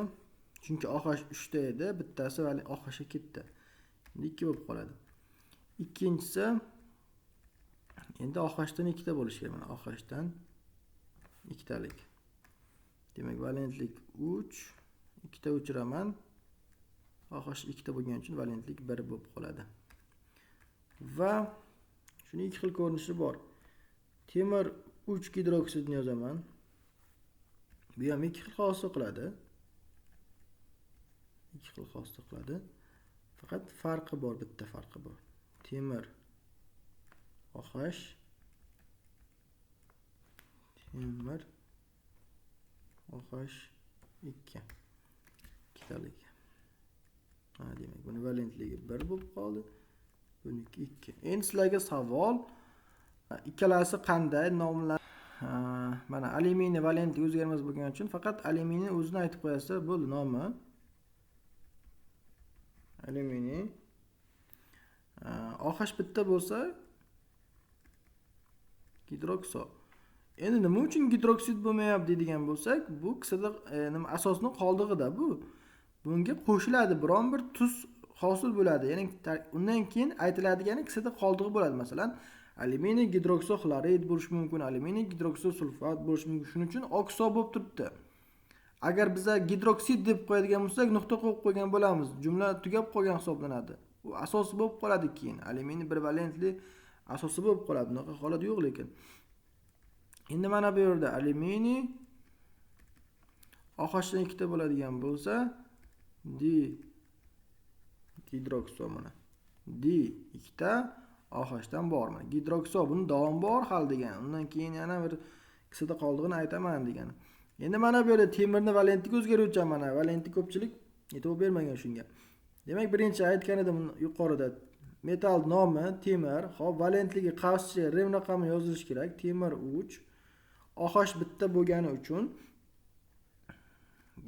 A: Chunki OH 3 ta edi, bittasi OH ga ketdi. Endi 2 bo'lib qoladi. Ikkinchisi endi OH dan ikkita bo'lishi kerak. Mana OH dan ikkitalik. Demak, valentlik 3, ikkita o'chiraman. OH ikkita bo'lgani uchun valentlik 1 bo'lib qoladi. Va shuni ikki xil ko'rinishi bor. Temir 3 gidroksidni yozaman. Bu ham ikki xil hosil qiladi. Ikki xil hosil qiladi. Faqat farqi bor, bitta farqi bor. Temir OH, temir OH 2. Ikkitalik. Ha, demak, buni valentligi 1 bo'lib qoldi. Buniki 2. Endi sizlarga savol, ikkalasi qanday nomlar? Mana alyuminiy valentligi o'zgarmas bo'lgani uchun faqat alyuminiy o'zini aytib qo'yasizlar, bo'ldi nomi. Alyuminiy OH bitta bo'lsa gidroksid. Endi nima uchun gidroksid bo'lmayapti deydigan bo'lsak, bu kislota nima asosning qoldig'ida bu. Bunga qo'shiladi, biron bir tuz hosil bo'ladi. Ya'ni undan keyin aytiladigani kislota qoldig'i bo'ladi. Masalan, alyuminiy gidroksid xlorid bo'lishi mumkin, alyuminiy gidroksid sulfat bo'lishi mumkin. Shuning uchun okso bo'lib turibdi. Agar biza gidroksid deb qo'yadigan bo'lsak, nuqta qo'yib qo'ygan bo'lamiz. Jumla tugab qolgan hisoblanadi. U asos bo'lib qoladi keyin. Alyuminiy bir valentli asosi bo'lib qoladi. Bunaqa holat yo'q lekin. Endi mana bu yerda alyuminiy OHdan ikkita bo'ladigan bo'lsa, D gidrokso mana. D ikkita OHdan bor mana. Gidrokso buni davom bor hal degan. Undan keyin yana bir kislota qoldig'ini aytaman degani. Endi mana bu yerda temirni valentligi o'zgaruvchan mana. Valentlik ko'pchilik e'tibor bermagan shunga. Demak, birinchi aytgan edim yuqorida metal nomi temir, xo'p, valentligi qavschi rem raqami yozilishi kerak. Temir 3, OH bitta bo'lgani uchun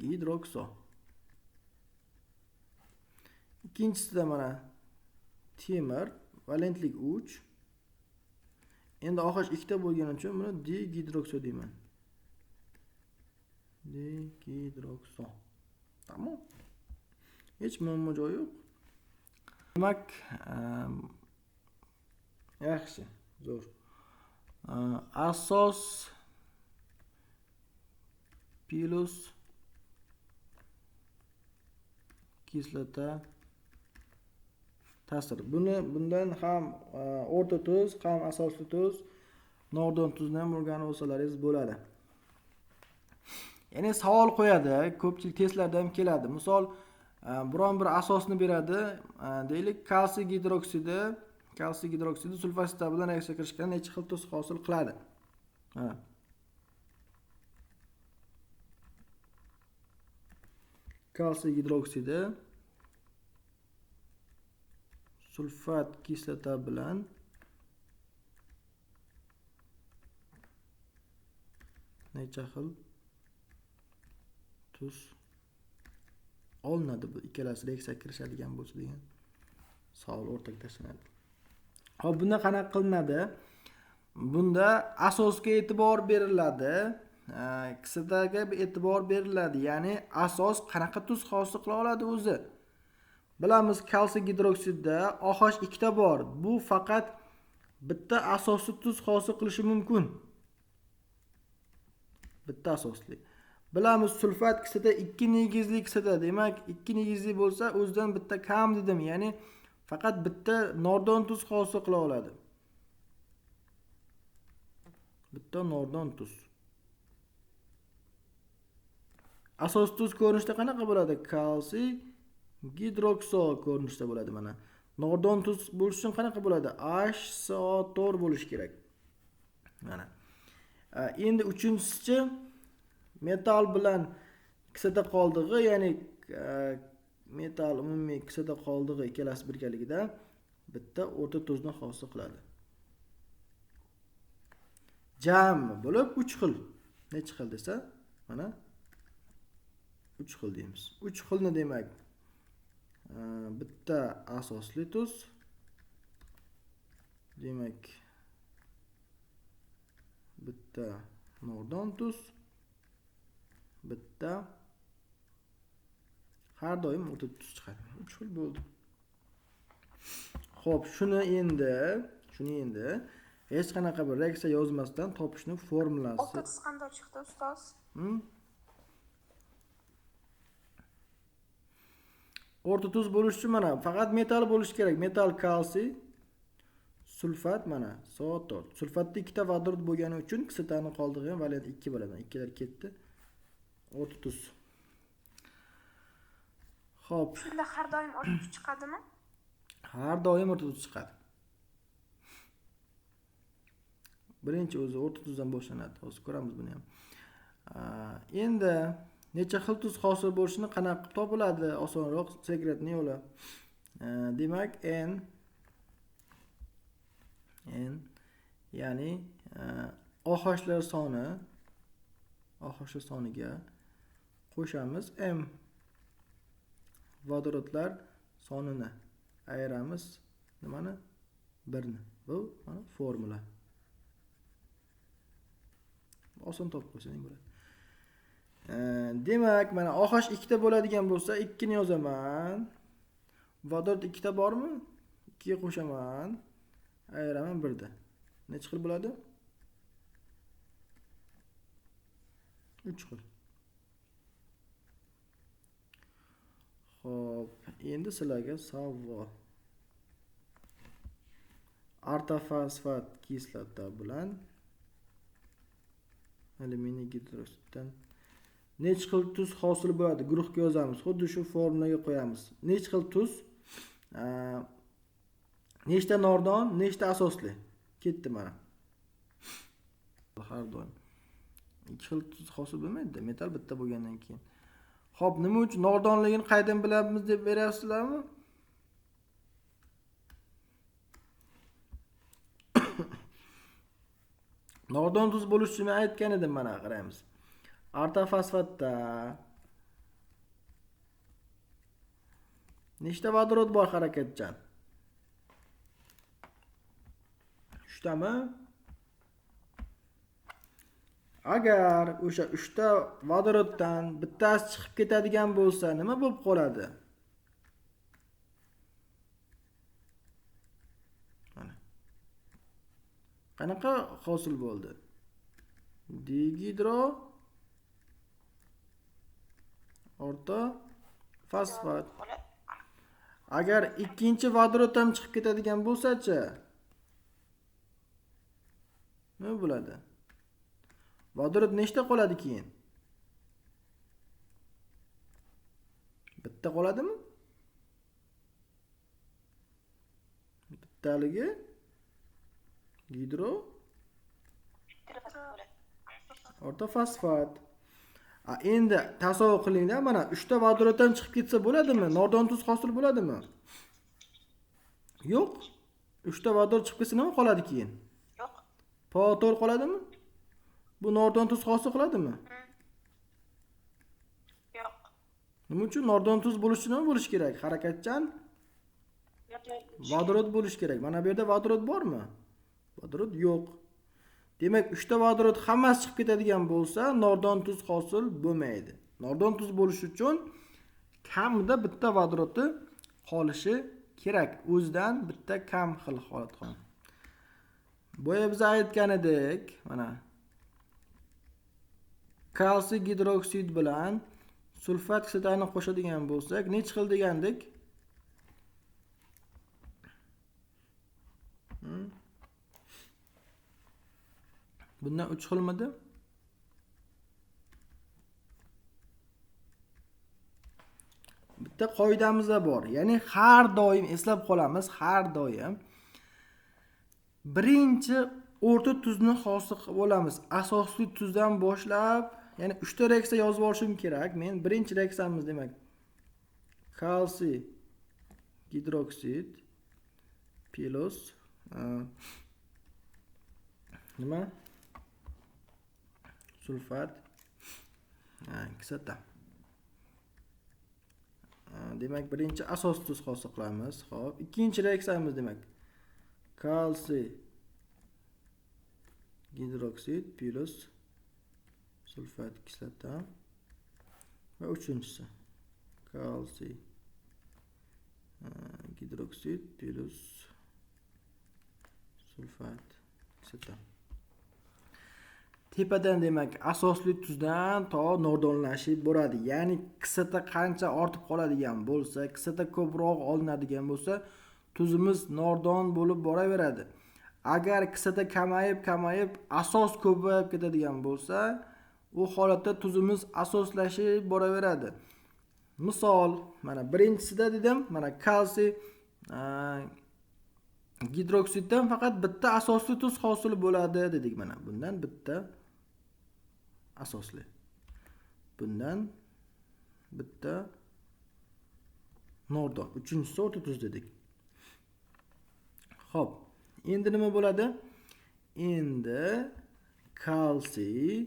A: gidrokso. Ikkinchisida mana temir valentlik 3. Endi OH ikkita bo'lgani uchun buni digidrokso deyman. Digidrokso. Tamom. Hech muammo joyi yo'q. Demak, yaxshi, zo'r. Asos plus kislota ta'sir. Bundan ham o'rta tuz, ham asosli tuz, nordon tuzni ham o'rganib olsalaringiz bo'ladi. Ya'ni savol qo'yadi, ko'pchilik testlarda ham keladi. Misol, biron bir asosni beradi, deylik kalsiy gidroksidi sulfatsita bilan reaksiya kirishganda necha xil tuz hosil qiladi? Mana. Kalsiy gidroksidi sulfat kislota bilan necha xil tuz olinadi, bu ikkalasi reaksiya kirishadigan bo'lsa degan savol o'rtaga tashlanadi. Xo'p, bunda qanaqa qilinadi? Bunda asosga e'tibor beriladi, kislotaga e'tibor beriladi. Ya'ni asos qanaqa tuz hosil qila oladi o'zi? Bilamiz, kalsiy gidroksidda OH ikkita bor. Bu faqat bitta asosli tuz hosil qilishi mumkin. Bitta asosli. Bilamiz, sulfat kislota ikki negizli kislota. Demak, ikki negizli bo'lsa, o'zidan bitta kam dedim. Ya'ni faqat bitta nordon tuz hosil qila oladi. Bitta nordon tuz. Asos tuz ko'rinishda qanaqa bo'ladi? Kalsiy gidrokso ko'rinishda bo'ladi mana. Nordon tuz bo'lishi uchun qanaqa bo'ladi? HCO4 bo'lishi kerak. Mana. Endi uchinchisi metal bilan kislota qoldig'i, ya'ni metal umumiy kislota qoldig'i ikkalasi birgaligida bitta o'rta tuzni hosil qiladi. Jam bo'lib 3 xil. Necha xil desa, mana 3 xil deymiz. 3 xilni demak bitta asosli tuz, demak bitta nordon tuz, bitta har doim o'rta tuz chiqadi. 3 xil bo'ldi. Xo'p, shuni endi hech qanaqa bir reaksiya yozmasdan topishning formulasi.
B: O'rta tuz qanday chiqdi, ustoz?
A: O'rta tuz bo'lishi uchun mana faqat metal bo'lishi kerak. Metal kalsiy sulfat mana SO4. Sulfatda ikkita vodorod bo'lgani uchun kislotani qoldig'i ham valent 2 bo'ladi. Ikkilar ketdi. O'rta tuz. Xo'p.
B: Shunda har doim o'rta tuz chiqadimi?
A: Har doim o'rta tuz chiqadi. Birinchi o'zi o'rta tuzdan boshlanadi. Hozir ko'ramiz buni ham. Endi necha xil tuz hosil bo'lishini qanaqa qilib topiladi? Osonroq sekretni yo'li. Demak, N ya'ni OHlar soni, OH soniga qo'shamiz M vodorodlar sonini ayiramiz nimani? 1ni. Bu mana formula. Oson topib qo'ysangiz bo'ladi. Demak, mana OH ikkita bo'ladigan bo'lsa, 2 ni yozaman. Vodorod ikkita bormi? 2 ga qo'shaman. Ayiraman 1 da. Necha xil bo'ladi? 3 xil. Xo'p, endi sizlarga savol. Ortofosfat kislota bilan alyuminiy gidroksiddan necha xil tuz hosil bo'ladi? Guruhga yozamiz. Xuddi shu formulaga qo'yamiz. Necha xil tuz? Nechta nordon, nechta asosli? Ketdi mana. Har doim ikki xil tuz hosil bo'lmaydi, metal bitta bo'lgandan keyin. Xo'p, nima uchun nordonligini qaydan bilamiz deb berasizlarmi? Nordon tuz bo'lishi uchun men aytgan edim, mana qaraymiz. Ortofosfatda nechta vodorod bor harakatchan? 3 tami? Agar o'sha 3 ta vodoroddan bittasi chiqib ketadigan bo'lsa, nima bo'lib qoladi? Mana. Qanaqa hosil bo'ldi? Digidro ortofosfat. Agar ikkinchi vodorod ham chiqib ketadigan bo'lsa-chi, nima bo'ladi? Vodorod nechta qoladi keyin? Bitta qoladimi? Bittaligi gidro ortofosfat. Endi tasavvur qilinglar, mana 3 ta vodorod ham chiqib ketsa bo'ladimi? Nordon tuz hosil bo'ladimi? Yo'q. 3 ta vodorod chiqib ketsa nima qoladi keyin?
C: Yo'q.
A: Potor qoladimi? Bu nordon tuz hosil qiladimi?
C: Yo'q.
A: Nima uchun? Nordon tuz bo'lishi uchun nima bo'lishi kerak? Harakatchan vodorod bo'lishi kerak. Mana bu yerda vodorod bormi? Vodorod yo'q. Demak, 3 ta vodorod hammasi chiqib ketadigan bo'lsa, nordon tuz hosil bo'lmaydi. Nordon tuz bo'lishi uchun kamida bitta vodorodni qolishi kerak. O'zidan bitta kam xil holat qoladi. Boya biz aytgan edik, mana kalsiy gidroksid bilan sulfat kislotani qo'shadigan bo'lsak, necha xil degandik? Bundan 3 xilmidi? Bitta qoidamiz bor. Ya'ni har doim eslab qolamiz, har doim birinchi o'rta tuzni hosil qilib olamiz. Asosli tuzdan boshlab, ya'ni 3 ta reaksiya yozib olishim kerak. Men birinchi reaksiyamiz demak kalsiy gidroksid plus nima? Sulfat kislota. Demak, birinchi asos tuz hosil qilamiz. Xo'p, ikkinchi reaksiyamiz demak kalsiy gidroksid plus sulfat kislota va uchinchisi kalsiy gidroksid plus sulfat kislota. Tepadan demak asosli tuzdan to nordonlashib boradi. Ya'ni kislota qancha ortib qoladigan bo'lsa, kislota ko'proq olinadigan bo'lsa, tuzimiz nordon bo'lib boraveradi. Agar kislota kamayib, asos ko'payib ketadigan bo'lsa, u holatda tuzimiz asoslashib boraveradi. Misol, mana birinchisida dedim, mana kalsiy gidroksiddan faqat bitta asosli tuz hosil bo'ladi dedik mana. Bundan bitta asosli. Bundan bitta nordon. Uchinchisi o'rta tuz dedik. Xo'p, endi nima bo'ladi? Endi kalsiy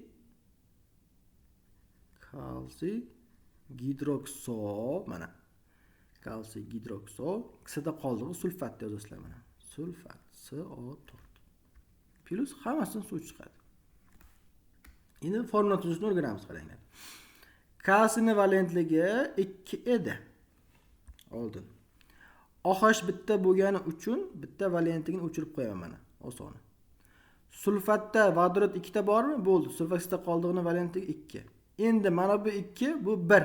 A: gidrokso, mana kalsiy gidrokso, kislota qoldig'i sulfat yozasizlar mana. Sulfat SO4 plus hammasidan suv chiqadi. Endi formula tuzishni o'rganamiz, qaranglar. Kalsiyning valentligi 2 edi oldin. OH bitta bo'lgani uchun bitta valentligini o'chirib qo'yaman mana, oson. Sulfatda vodorod 2 ta bormi? Bo'ldi. Sulfat kislota qoldig'ining valentligi 2. Endi mana bu 2, bu 1.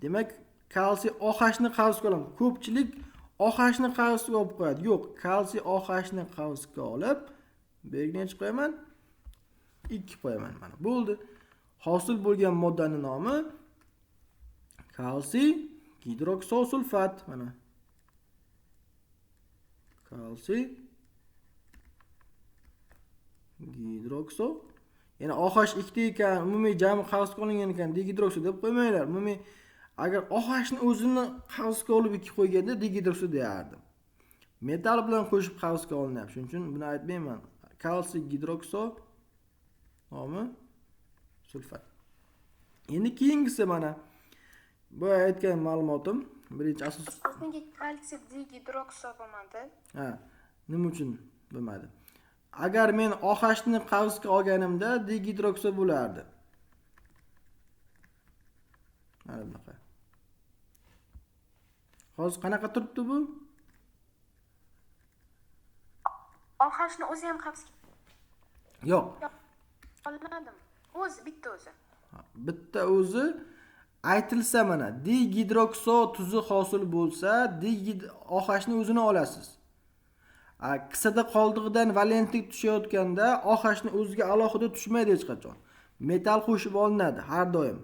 A: Demak, kalsiy OH ni qavsga olamiz. Ko'pchilik OHni qavsga olib qo'yadi. Yo'q, kalsiy OHni qavsga olib, bu yerga necha qo'yaman? 2 qo'yaman. Mana bo'ldi. Hosil bo'lgan moddaning nomi kalsiy gidroksosulfat. Mana kalsiy gidrokso, ya'ni OH ikkita ekan, umumiy jami qavsga olingan ekan, digidrokso deb qo'ymanglar. Umumiy agar OHni o'zini qavsga olib 2 qo'yganda digidrokso deyardim. Metal bilan qo'shib qavsga olinyapti. Shuning uchun buni aytmayman. Kalsiy gidrokso nomi sulfat. Endi keyingisi mana bu aytgan ma'lumotim. Birinchi asos
B: nega kalsiy digidrokso bo'lmadi?
A: Ha, nima uchun bo'lmadi? Agar men OHni qavsga olganimda digidrokso bo'lardi. Mana bunaqa. Hozir qanaqa turibdi bu?
B: OHni o'zi ham qavsga.
A: Yo'q.
B: Olinadimi? O'zi bitta o'zi.
A: Bitta o'zi aytilsa mana digidrokso tuzi hosil bo'lsa, OHni o'zini olasiz. Kisada qoldig'idan valentlik tushayotganda OHni o'ziga alohida tushmaydi hech qachon. Metal qo'shib olinadi har doim.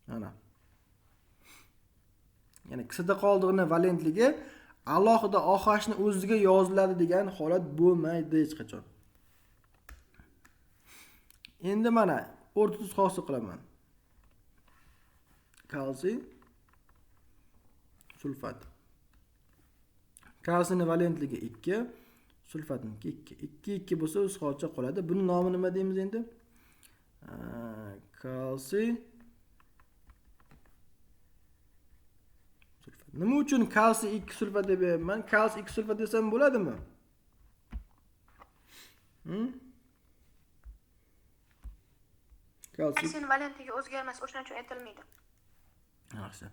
A: Mana. Ya'ni kisada qoldig'ining valentligi alohida OHni o'ziga yoziladi degan holat bo'lmaydi hech qachon. Endi mana o'rta tuz hosil qilaman. Kalsiy sulfat. Kalsiyning valentligi 2, sulfatniki 2. 2 2 bo'lsa o'z holicha qoladi. Buni nomi nima deymiz endi? Kalsiy sulfat. Nima uchun kalsiy 2 sulfat deb aytman? Kalsiy 2 sulfat desam bo'ladimi?
B: Kalsiyning valentligi o'zgarmas, o'shaning uchun aytilmaydi.
A: Yaxshi.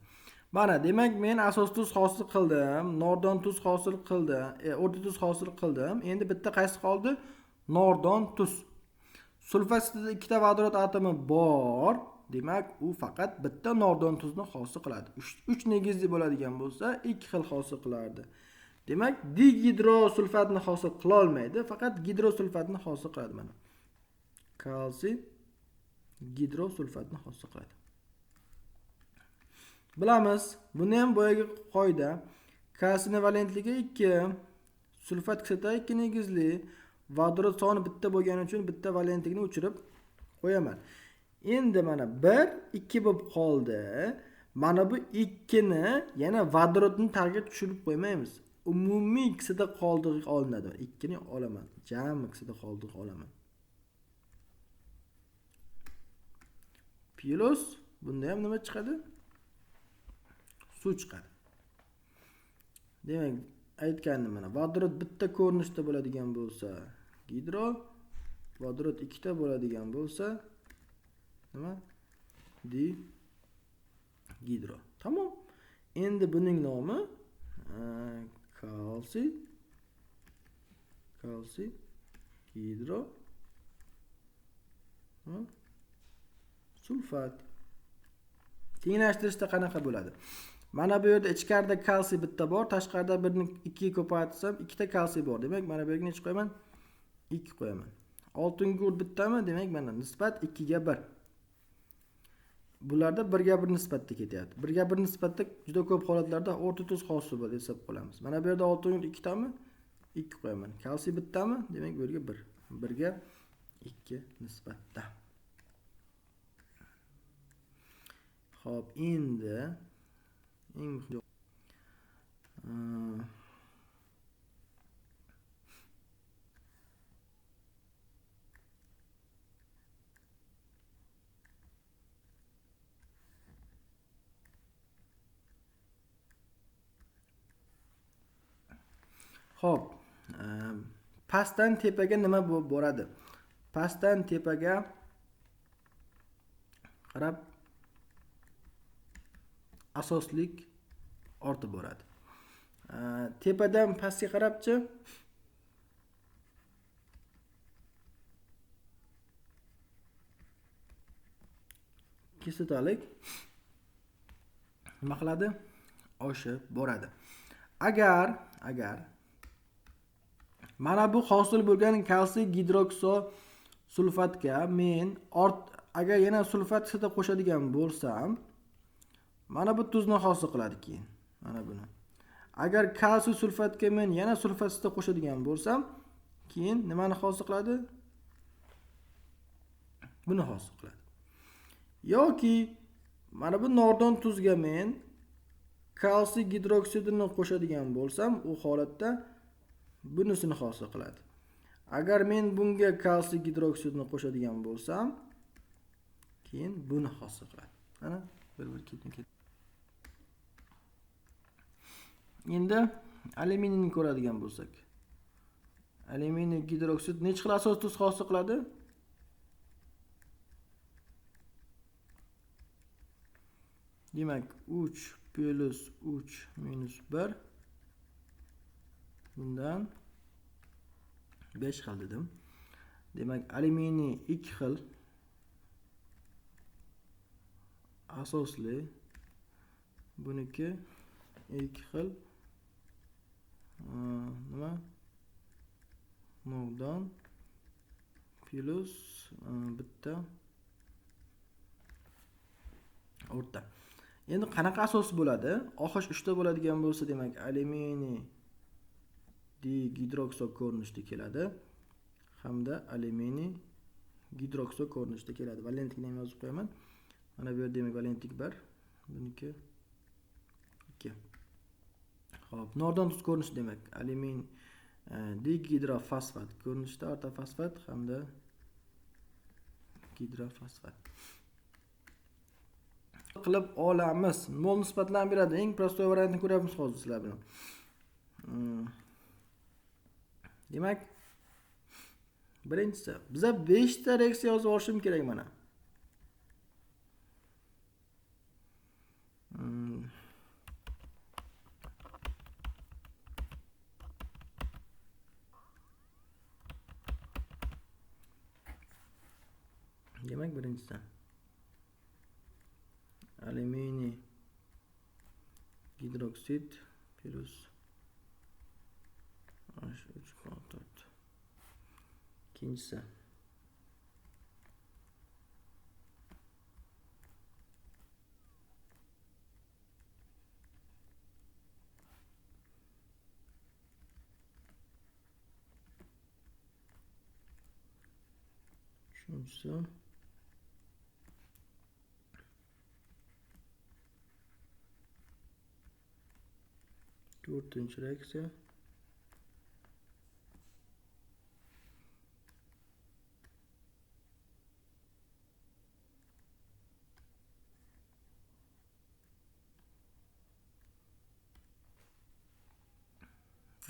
A: Mana demak men asos tuz hosil qildim, nordon tuz hosil qildim, o'rta tuz hosil qildim. Endi bitta qaysi qoldi? Nordon tuz. Sulfatda ikkita vodorod atomi bor. Demak, u faqat bitta nordon tuzni hosil qiladi. 3 negizli bo'ladigan bo'lsa, 2 xil hosil qilardi. Demak, digidrosulfatni hosil qila olmaydi, faqat gidrosulfatni hosil qiladi mana. Kalsiy gidrosulfatni hosil qiladi. Bilamiz, buni ham boyagi qoida. Kalsiyning valentligi 2, sulfat kislota 2 negizli, vodorod soni bitta bo'lgani uchun bitta valentlikni o'chirib qo'yaman. Endi mana 1, 2 bo'lib qoldi. Mana bu 2 ni yana vodorodni tagiga tushirib qo'ymaymiz. Umumiy kislota qoldig'i olinadi. 2 ni olaman. Jami kislota qoldig'i olaman. Plus bunda ham nima chiqadi? Suv chiqadi. Demak, aytganim mana vodorod bitta ko'rinishda bo'ladigan bo'lsa gidro, vodorod ikkita bo'ladigan bo'lsa nima? Di gidro. Tamom. Endi buning nomi kalsiy gidro sulfat. Tenglashtirishda qanaqa bo'ladi? Mana bu yerda ichkarida kalsiy bitta bor, tashqarida birni 2 ga ko'paytirsam ikkita kalsiy bor. Demak, mana bu yerga necha qo'yaman? 2 qo'yaman. Oltingugurt bittami? Demak, mana nisbat 2 ga 1. Bularda 1 ga 1 nisbatda ketyapti. 1 ga 1 nisbatda juda ko'p holatlarda o'rta tuz hosil bo'ladi deb qolamiz. Mana bu yerda oltingugurt ikkitami? 2 qo'yaman. Kalsiy bittami? Demak, bu yerga 1. 1 ga 2 nisbatda. Xo'p, endi eng Xo'p, pastdan tepaga nima bo'lib boradi? Pastdan tepaga qarab asoslik ortib boradi. Tepadan pastga qarabchi kislotalik nima qiladi? oshib boradi. Agar mana bu hosil bo'lgan kalsiy gidrokso sulfatga men agar yana sulfat kislota qo'shadigan bo'lsam, mana bu tuzni hosil qiladi keyin. Mana buni. Agar kalsiy sulfatga men yana sulfat kislota qo'shadigan bo'lsam, keyin nimani hosil qiladi? Buni hosil qiladi. Yoki mana bu nordon tuzga men kalsiy gidroksidini qo'shadigan bo'lsam, u holatda bunisini hosil qiladi. Agar men bunga kalsiy gidroksidini qo'shadigan bo'lsam, keyin buni hosil qiladi. Mana bir-bir ketma-ket. Endi alyuminiyni ko'radigan bo'lsak, alyuminiy gidroksid necha xil asos tuz hosil qiladi? Demak, 3 + 3 - 1 bundan 5 xil dedim. Demak, alyuminiy 2 xil asosli, buniki 2 xil nima? Nordon plus bitta o'rta. Endi qanaqa asos bo'ladi? OH 3 ta bo'ladigan bo'lsa, demak, alyuminiy digidrokso ko'rinishda keladi hamda alyuminiy gidrokso ko'rinishda keladi. Valentlikni ham yozib qo'yaman. Mana bu yerda demak valentlik 1, buniki 2. Xo'p, nordon tuz ko'rinishi demak alyumin digidrofosfat ko'rinishida ortofosfat hamda gidrofosfat qilib olamiz. Mol nisbatlarni beradi. Eng prostoy variantini ko'ryapmiz hozir sizlar bilan. Demak, birinchisi, biza 5 ta reaksiya yozib olishim kerak mana. Demak, birinchisi alyuminiy gidroksid plus H3PO4. İkincisi üçüncüsü to'rtinchi reaksiya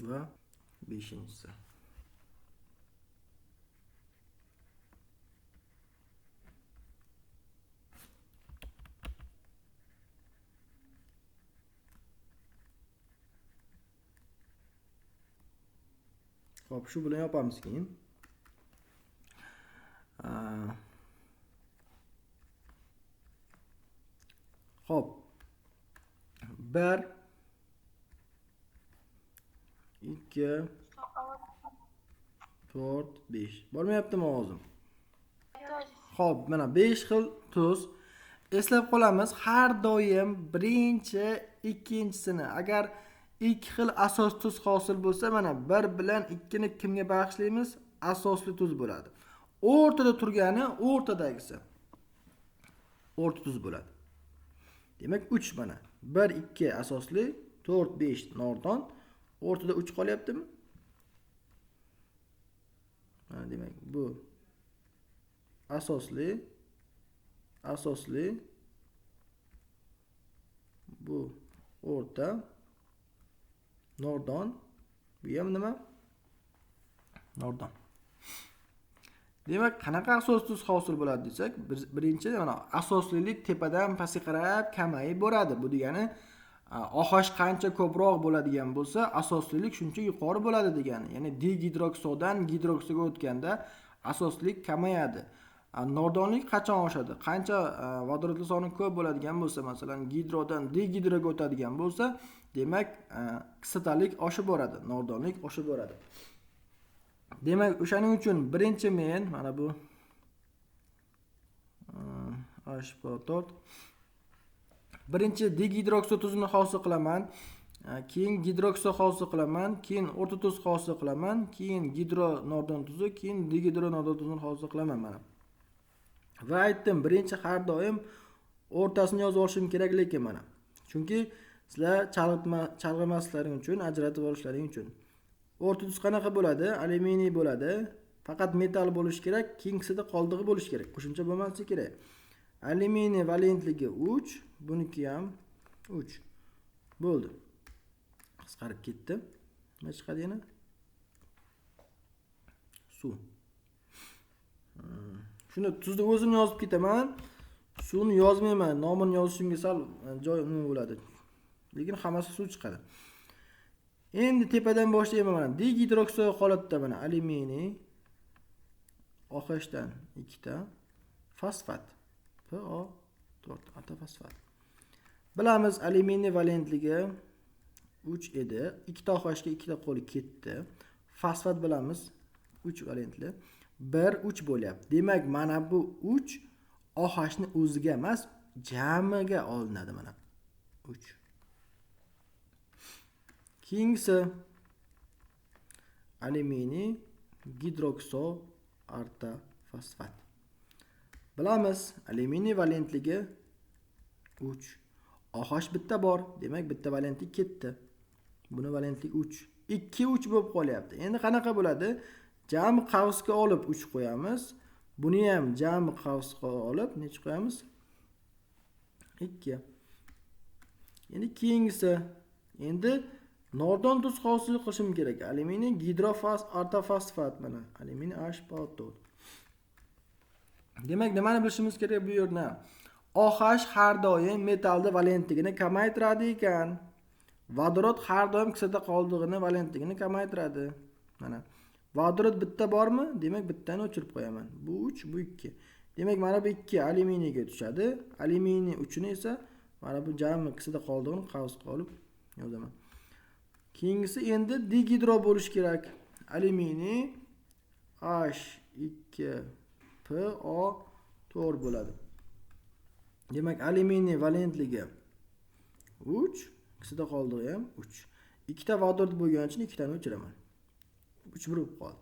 A: va beshinchisi. Xo'p, shu bilan yopamiz keyin. Xo'p. 1 2 4 5. Bormayaptimi ovozim? Xo'p, mana 5 xil tuz. Eslab qolamiz, har doim birinchi, ikkinchisini agar 2 xil asos tuz hosil bo'lsa, mana 1 bilan 2 ni kimga bag'ishlaymiz? Asosli tuz bo'ladi. O'rtada turgani o'rtadagisi o'rta tuz bo'ladi. Demak, 3 mana 1 2 asosli, 4 5 nordon, o'rtada 3 qolyaptimi? Mana demak, bu asosli, asosli, bu o'rta, nordon, bu ham nima? Nordon. Demak, qanaqa asos tuz hosil bo'ladi desak, birinchi mana asoslilik tepadan pastga qarab kamayib boradi. Bu degani OH qancha ko'proq bo'ladigan bo'lsa, asoslilik shuncha yuqori bo'ladi degani. Ya'ni digidroksodan gidroksoga o'tganda asoslik kamayadi. Nordonlik qachon oshadi? Qancha vodorodlar soni ko'p bo'ladigan bo'lsa, masalan, gidrodan degidroga o'tadigan bo'lsa, demak, kislotalik oshib boradi, nordonlik oshib boradi. Demak, o'shaning uchun birinchi men mana bu HPO4 birinchi degidrokso tuzini hosil qilaman, keyin gidrokso hosil qilaman, keyin o'rta tuz hosil qilaman, keyin gidro nordon tuzi, keyin degidro nordon tuzini hosil qilaman mana. Va aytdim, birinchi har doim o'rtasini yozib olishim kerak, lekin mana. Chunki sizlar chalg'imaslaring uchun, ajratib olishlaring uchun. O'rta tuz qanaqa bo'ladi? Alyuminiy bo'ladi. Faqat metal bo'lishi kerak, keyingisida qoldig'i bo'lishi kerak, qo'shimcha bo'lmasligi kerak. Alyuminiy valentligi 3, buniki ham 3. Bo'ldi. Qisqarib ketdi. Nima chiqadi yana? Suv. Shuni tuzni o'zim yozib ketaman. Suvni yozmayman, nomini yozishimga sal joy nima bo'ladi. Lekin hammasi suv chiqadi. Endi tepadan boshlayman mana. Degidrokso holatda mana alyuminiy OHdan 2 ta fosfat PO4 ortofosfat. Bilamiz alyuminiy valentligi 3 edi. 2 ta OHga 2 ta qo'li ketdi. Fosfat bilamiz 3 valentli. 1 3 bo'lyapti. Demak, mana bu 3 OHni o'ziga emas, jamiga olinadi mana. 3. Keyingisi alyuminiy gidrokso ortofosfat. Bilamiz, alyuminiy valentligi 3. OH bitta bor, demak bitta valentlik ketdi. Buni valentlik 3. 2 3 bo'lib qolyapti. Endi qanaqa bo'ladi? Jami qavsga olib 3 qo'yamiz. Buni ham jami qavsga olib necha qo'yamiz? 2. Endi keyingisi, endi nordon tuz hosil qilishim kerak. Alyuminiy gidrofos ortofosfat mana alyuminiy HPO4. Demak, nimani bilishimiz kerak bu yerda? OH har doim metallni valentligini kamaytiradi ekan. Vodorod har doim kislota qoldig'ini valentligini kamaytiradi. Mana vodorod bitta bormi? Demak, bittani o'chirib qo'yaman. Bu 3, bu 2. Demak, mana bu 2 alyuminiyga tushadi. Alyuminiy 3 ni esa mana bu jami kislota qoldig'ini qavsga olib yozaman. Keyingisi endi degidro bo'lish kerak. Alyuminiy H2PO4 bo'ladi. Demak, alyuminiy valentligi 3, kislota qoldig'i ham 3. Ikkita vodorod bo'lgani uchun ikkitani o'chiraman. 3 bir bo'lib qoldi.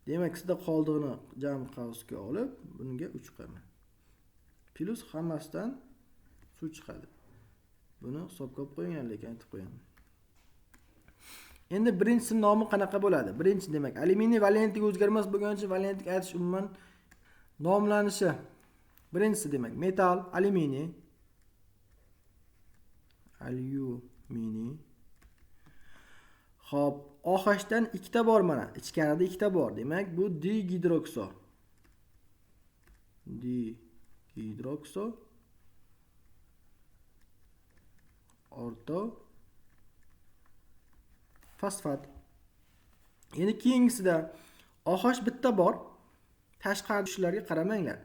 A: Demak, kislota qoldig'ini jam qavsga olib, bunga 3 qo'yaman. Plus hammasidan suv chiqadi. Buni hisobga olib qo'yinglar, lekin aytib qo'yaman. Endi birinchisi nomi qanaqa bo'ladi? Birinchi demak, alyuminiy valentligi o'zgarmas bo'lgani uchun valentlik aytish umuman nomlanishi. Birinchisi demak, metal alyuminiy. Alyuminiy. Xo'p, OHdan ikkita bor mana, ichkarida ikkita bor. Demak, bu degidrokso. Degidrokso orto fosfat. Endi keyingisida OH bitta bor. Tashqari tushlarga qaramanglar.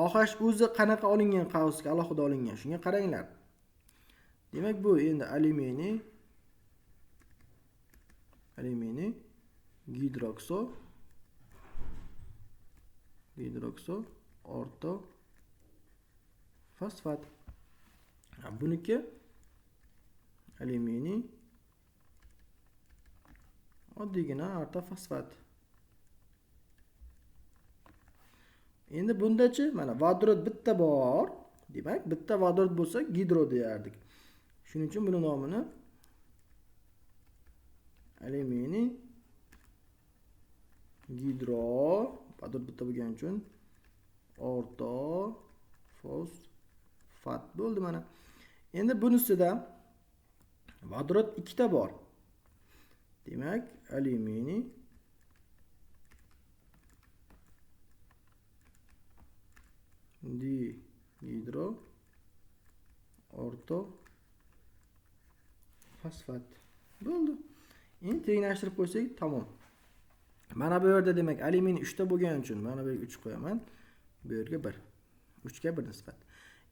A: OH o'zi qanaqa olingan, qavsga alohida olingan, shunga qaranglar. Demak, bu endi alyuminiy gidrokso orto fosfat. Buniki alyuminiy oddiygina ortofosfat. Endi bundachi mana vodorod bitta bor. Demak, bitta vodorod bo'lsa gidro deyardik. Shuning uchun buni nomini alyuminiy gidro, vodorod bitta bo'lgani uchun ortofosfat bo'ldi mana. Endi bunisida vodorod ikkita bor. Demak, alyuminiy dihidro orto fosfat bo'ldi. Endi tenglashtirib qo'ysak, tamom. Mana bu yerda demak alyuminiy 3 ta bo'lgani uchun mana bu yerga 3 qo'yaman. Bu yerga 1. 3 ga 1 nisbat.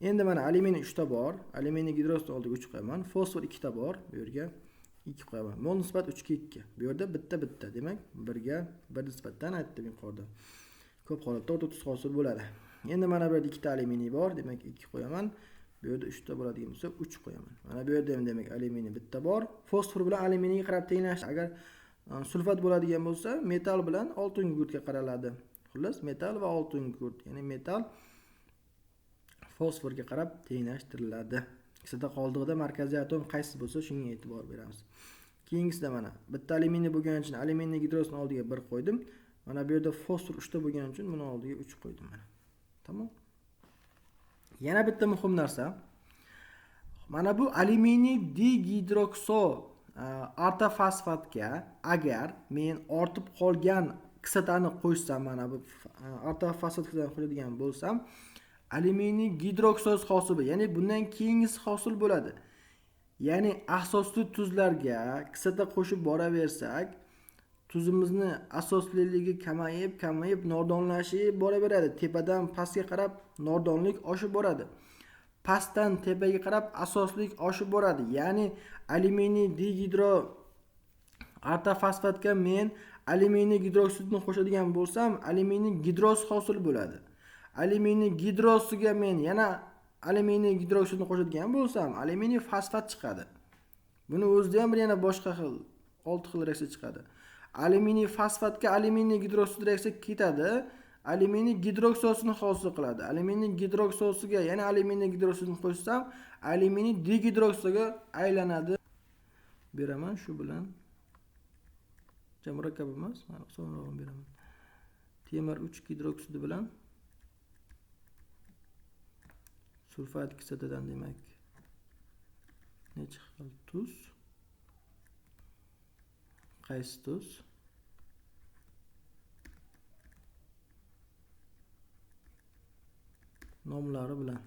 A: Endi mana alyuminiy 3 ta bor. Alyuminiy gidroksid oldiga 3 qo'yaman. Fosfor 2 ta bor. Bu yerga 2 qo'yaman. Mol nisbat 3 ga 2. Bu yerda bitta bitta, demak 1 ga 1 nisbatdan aytdim yuqorida. Ko'p holatda o'rta tuz hosil bo'ladi. Endi mana bu yerda 2 ta alyuminiy bor, demak 2 qo'yaman. Bu yerda 3 ta bo'ladigan bo'lsa 3 qo'yaman. Mana bu yerda ham demak alyuminiy bitta bor. Fosfor bilan alyuminiyga qarab tenglash. Agar sulfat bo'ladigan bo'lsa, metal bilan oltin gugurtga qaraladi. Xullas, metal va oltin gugurt, ya'ni metal fosforga qarab tenglashtiriladi. Kislota qoldig'ida markaziy atom qaysi bo'lsa shunga e'tibor beramiz. Keyingisida mana bitta alyuminiy bo'lgani uchun alyuminiy gidroksidni oldiga 1 qo'ydim. Mana bu yerda fosfor 3 ta bo'lgani uchun buni oldiga 3 qo'ydim mana. Tamom. Yana bitta muhim narsa. Mana bu alyuminiy digidrokso ortofosfatga agar men ortib qolgan kislotani qo'shsam, mana bu ortofosfat kislotani qo'shadigan bo'lsam, alyuminiy gidroksoz hosil bo'ladi. Ya'ni bundan keyingisi hosil bo'ladi. Ya'ni asosli tuzlarga kislota qo'shib boraversak, tuzimizni asosliligi kamayib, kamayib, nordonlashib boraveradi. Tepadan pastga qarab nordonlik oshib boradi. Pastdan tepaga qarab asoslik oshib boradi. Ya'ni alyuminiy digidro ortofosfatga men alyuminiy gidroksidni qo'shadigan bo'lsam, alyuminiy gidros hosil bo'ladi. Alyuminiy gidrosiga men yana alyuminiy gidroksidni qo'shadigan bo'lsam, alyuminiy fosfat chiqadi. Buni o'zida ham bir yana boshqa xil, 6 xil reaksiya chiqadi. Alyuminiy fosfatga alyuminiy gidroksid reaksiya ketadi, alyuminiy gidroksosini hosil qiladi. Alyuminiy gidroksosiga yana alyuminiy gidroksidni qo'shsam, alyuminiy digidroksiga aylanadi. Beraman shu bilan. Murakkab emas, mana osonrog'ini beraman. Temir 3 gidroksidi bilan sulfat kislotadan demak necha xil tuz? Qaysi tuz? Nomlari bilan.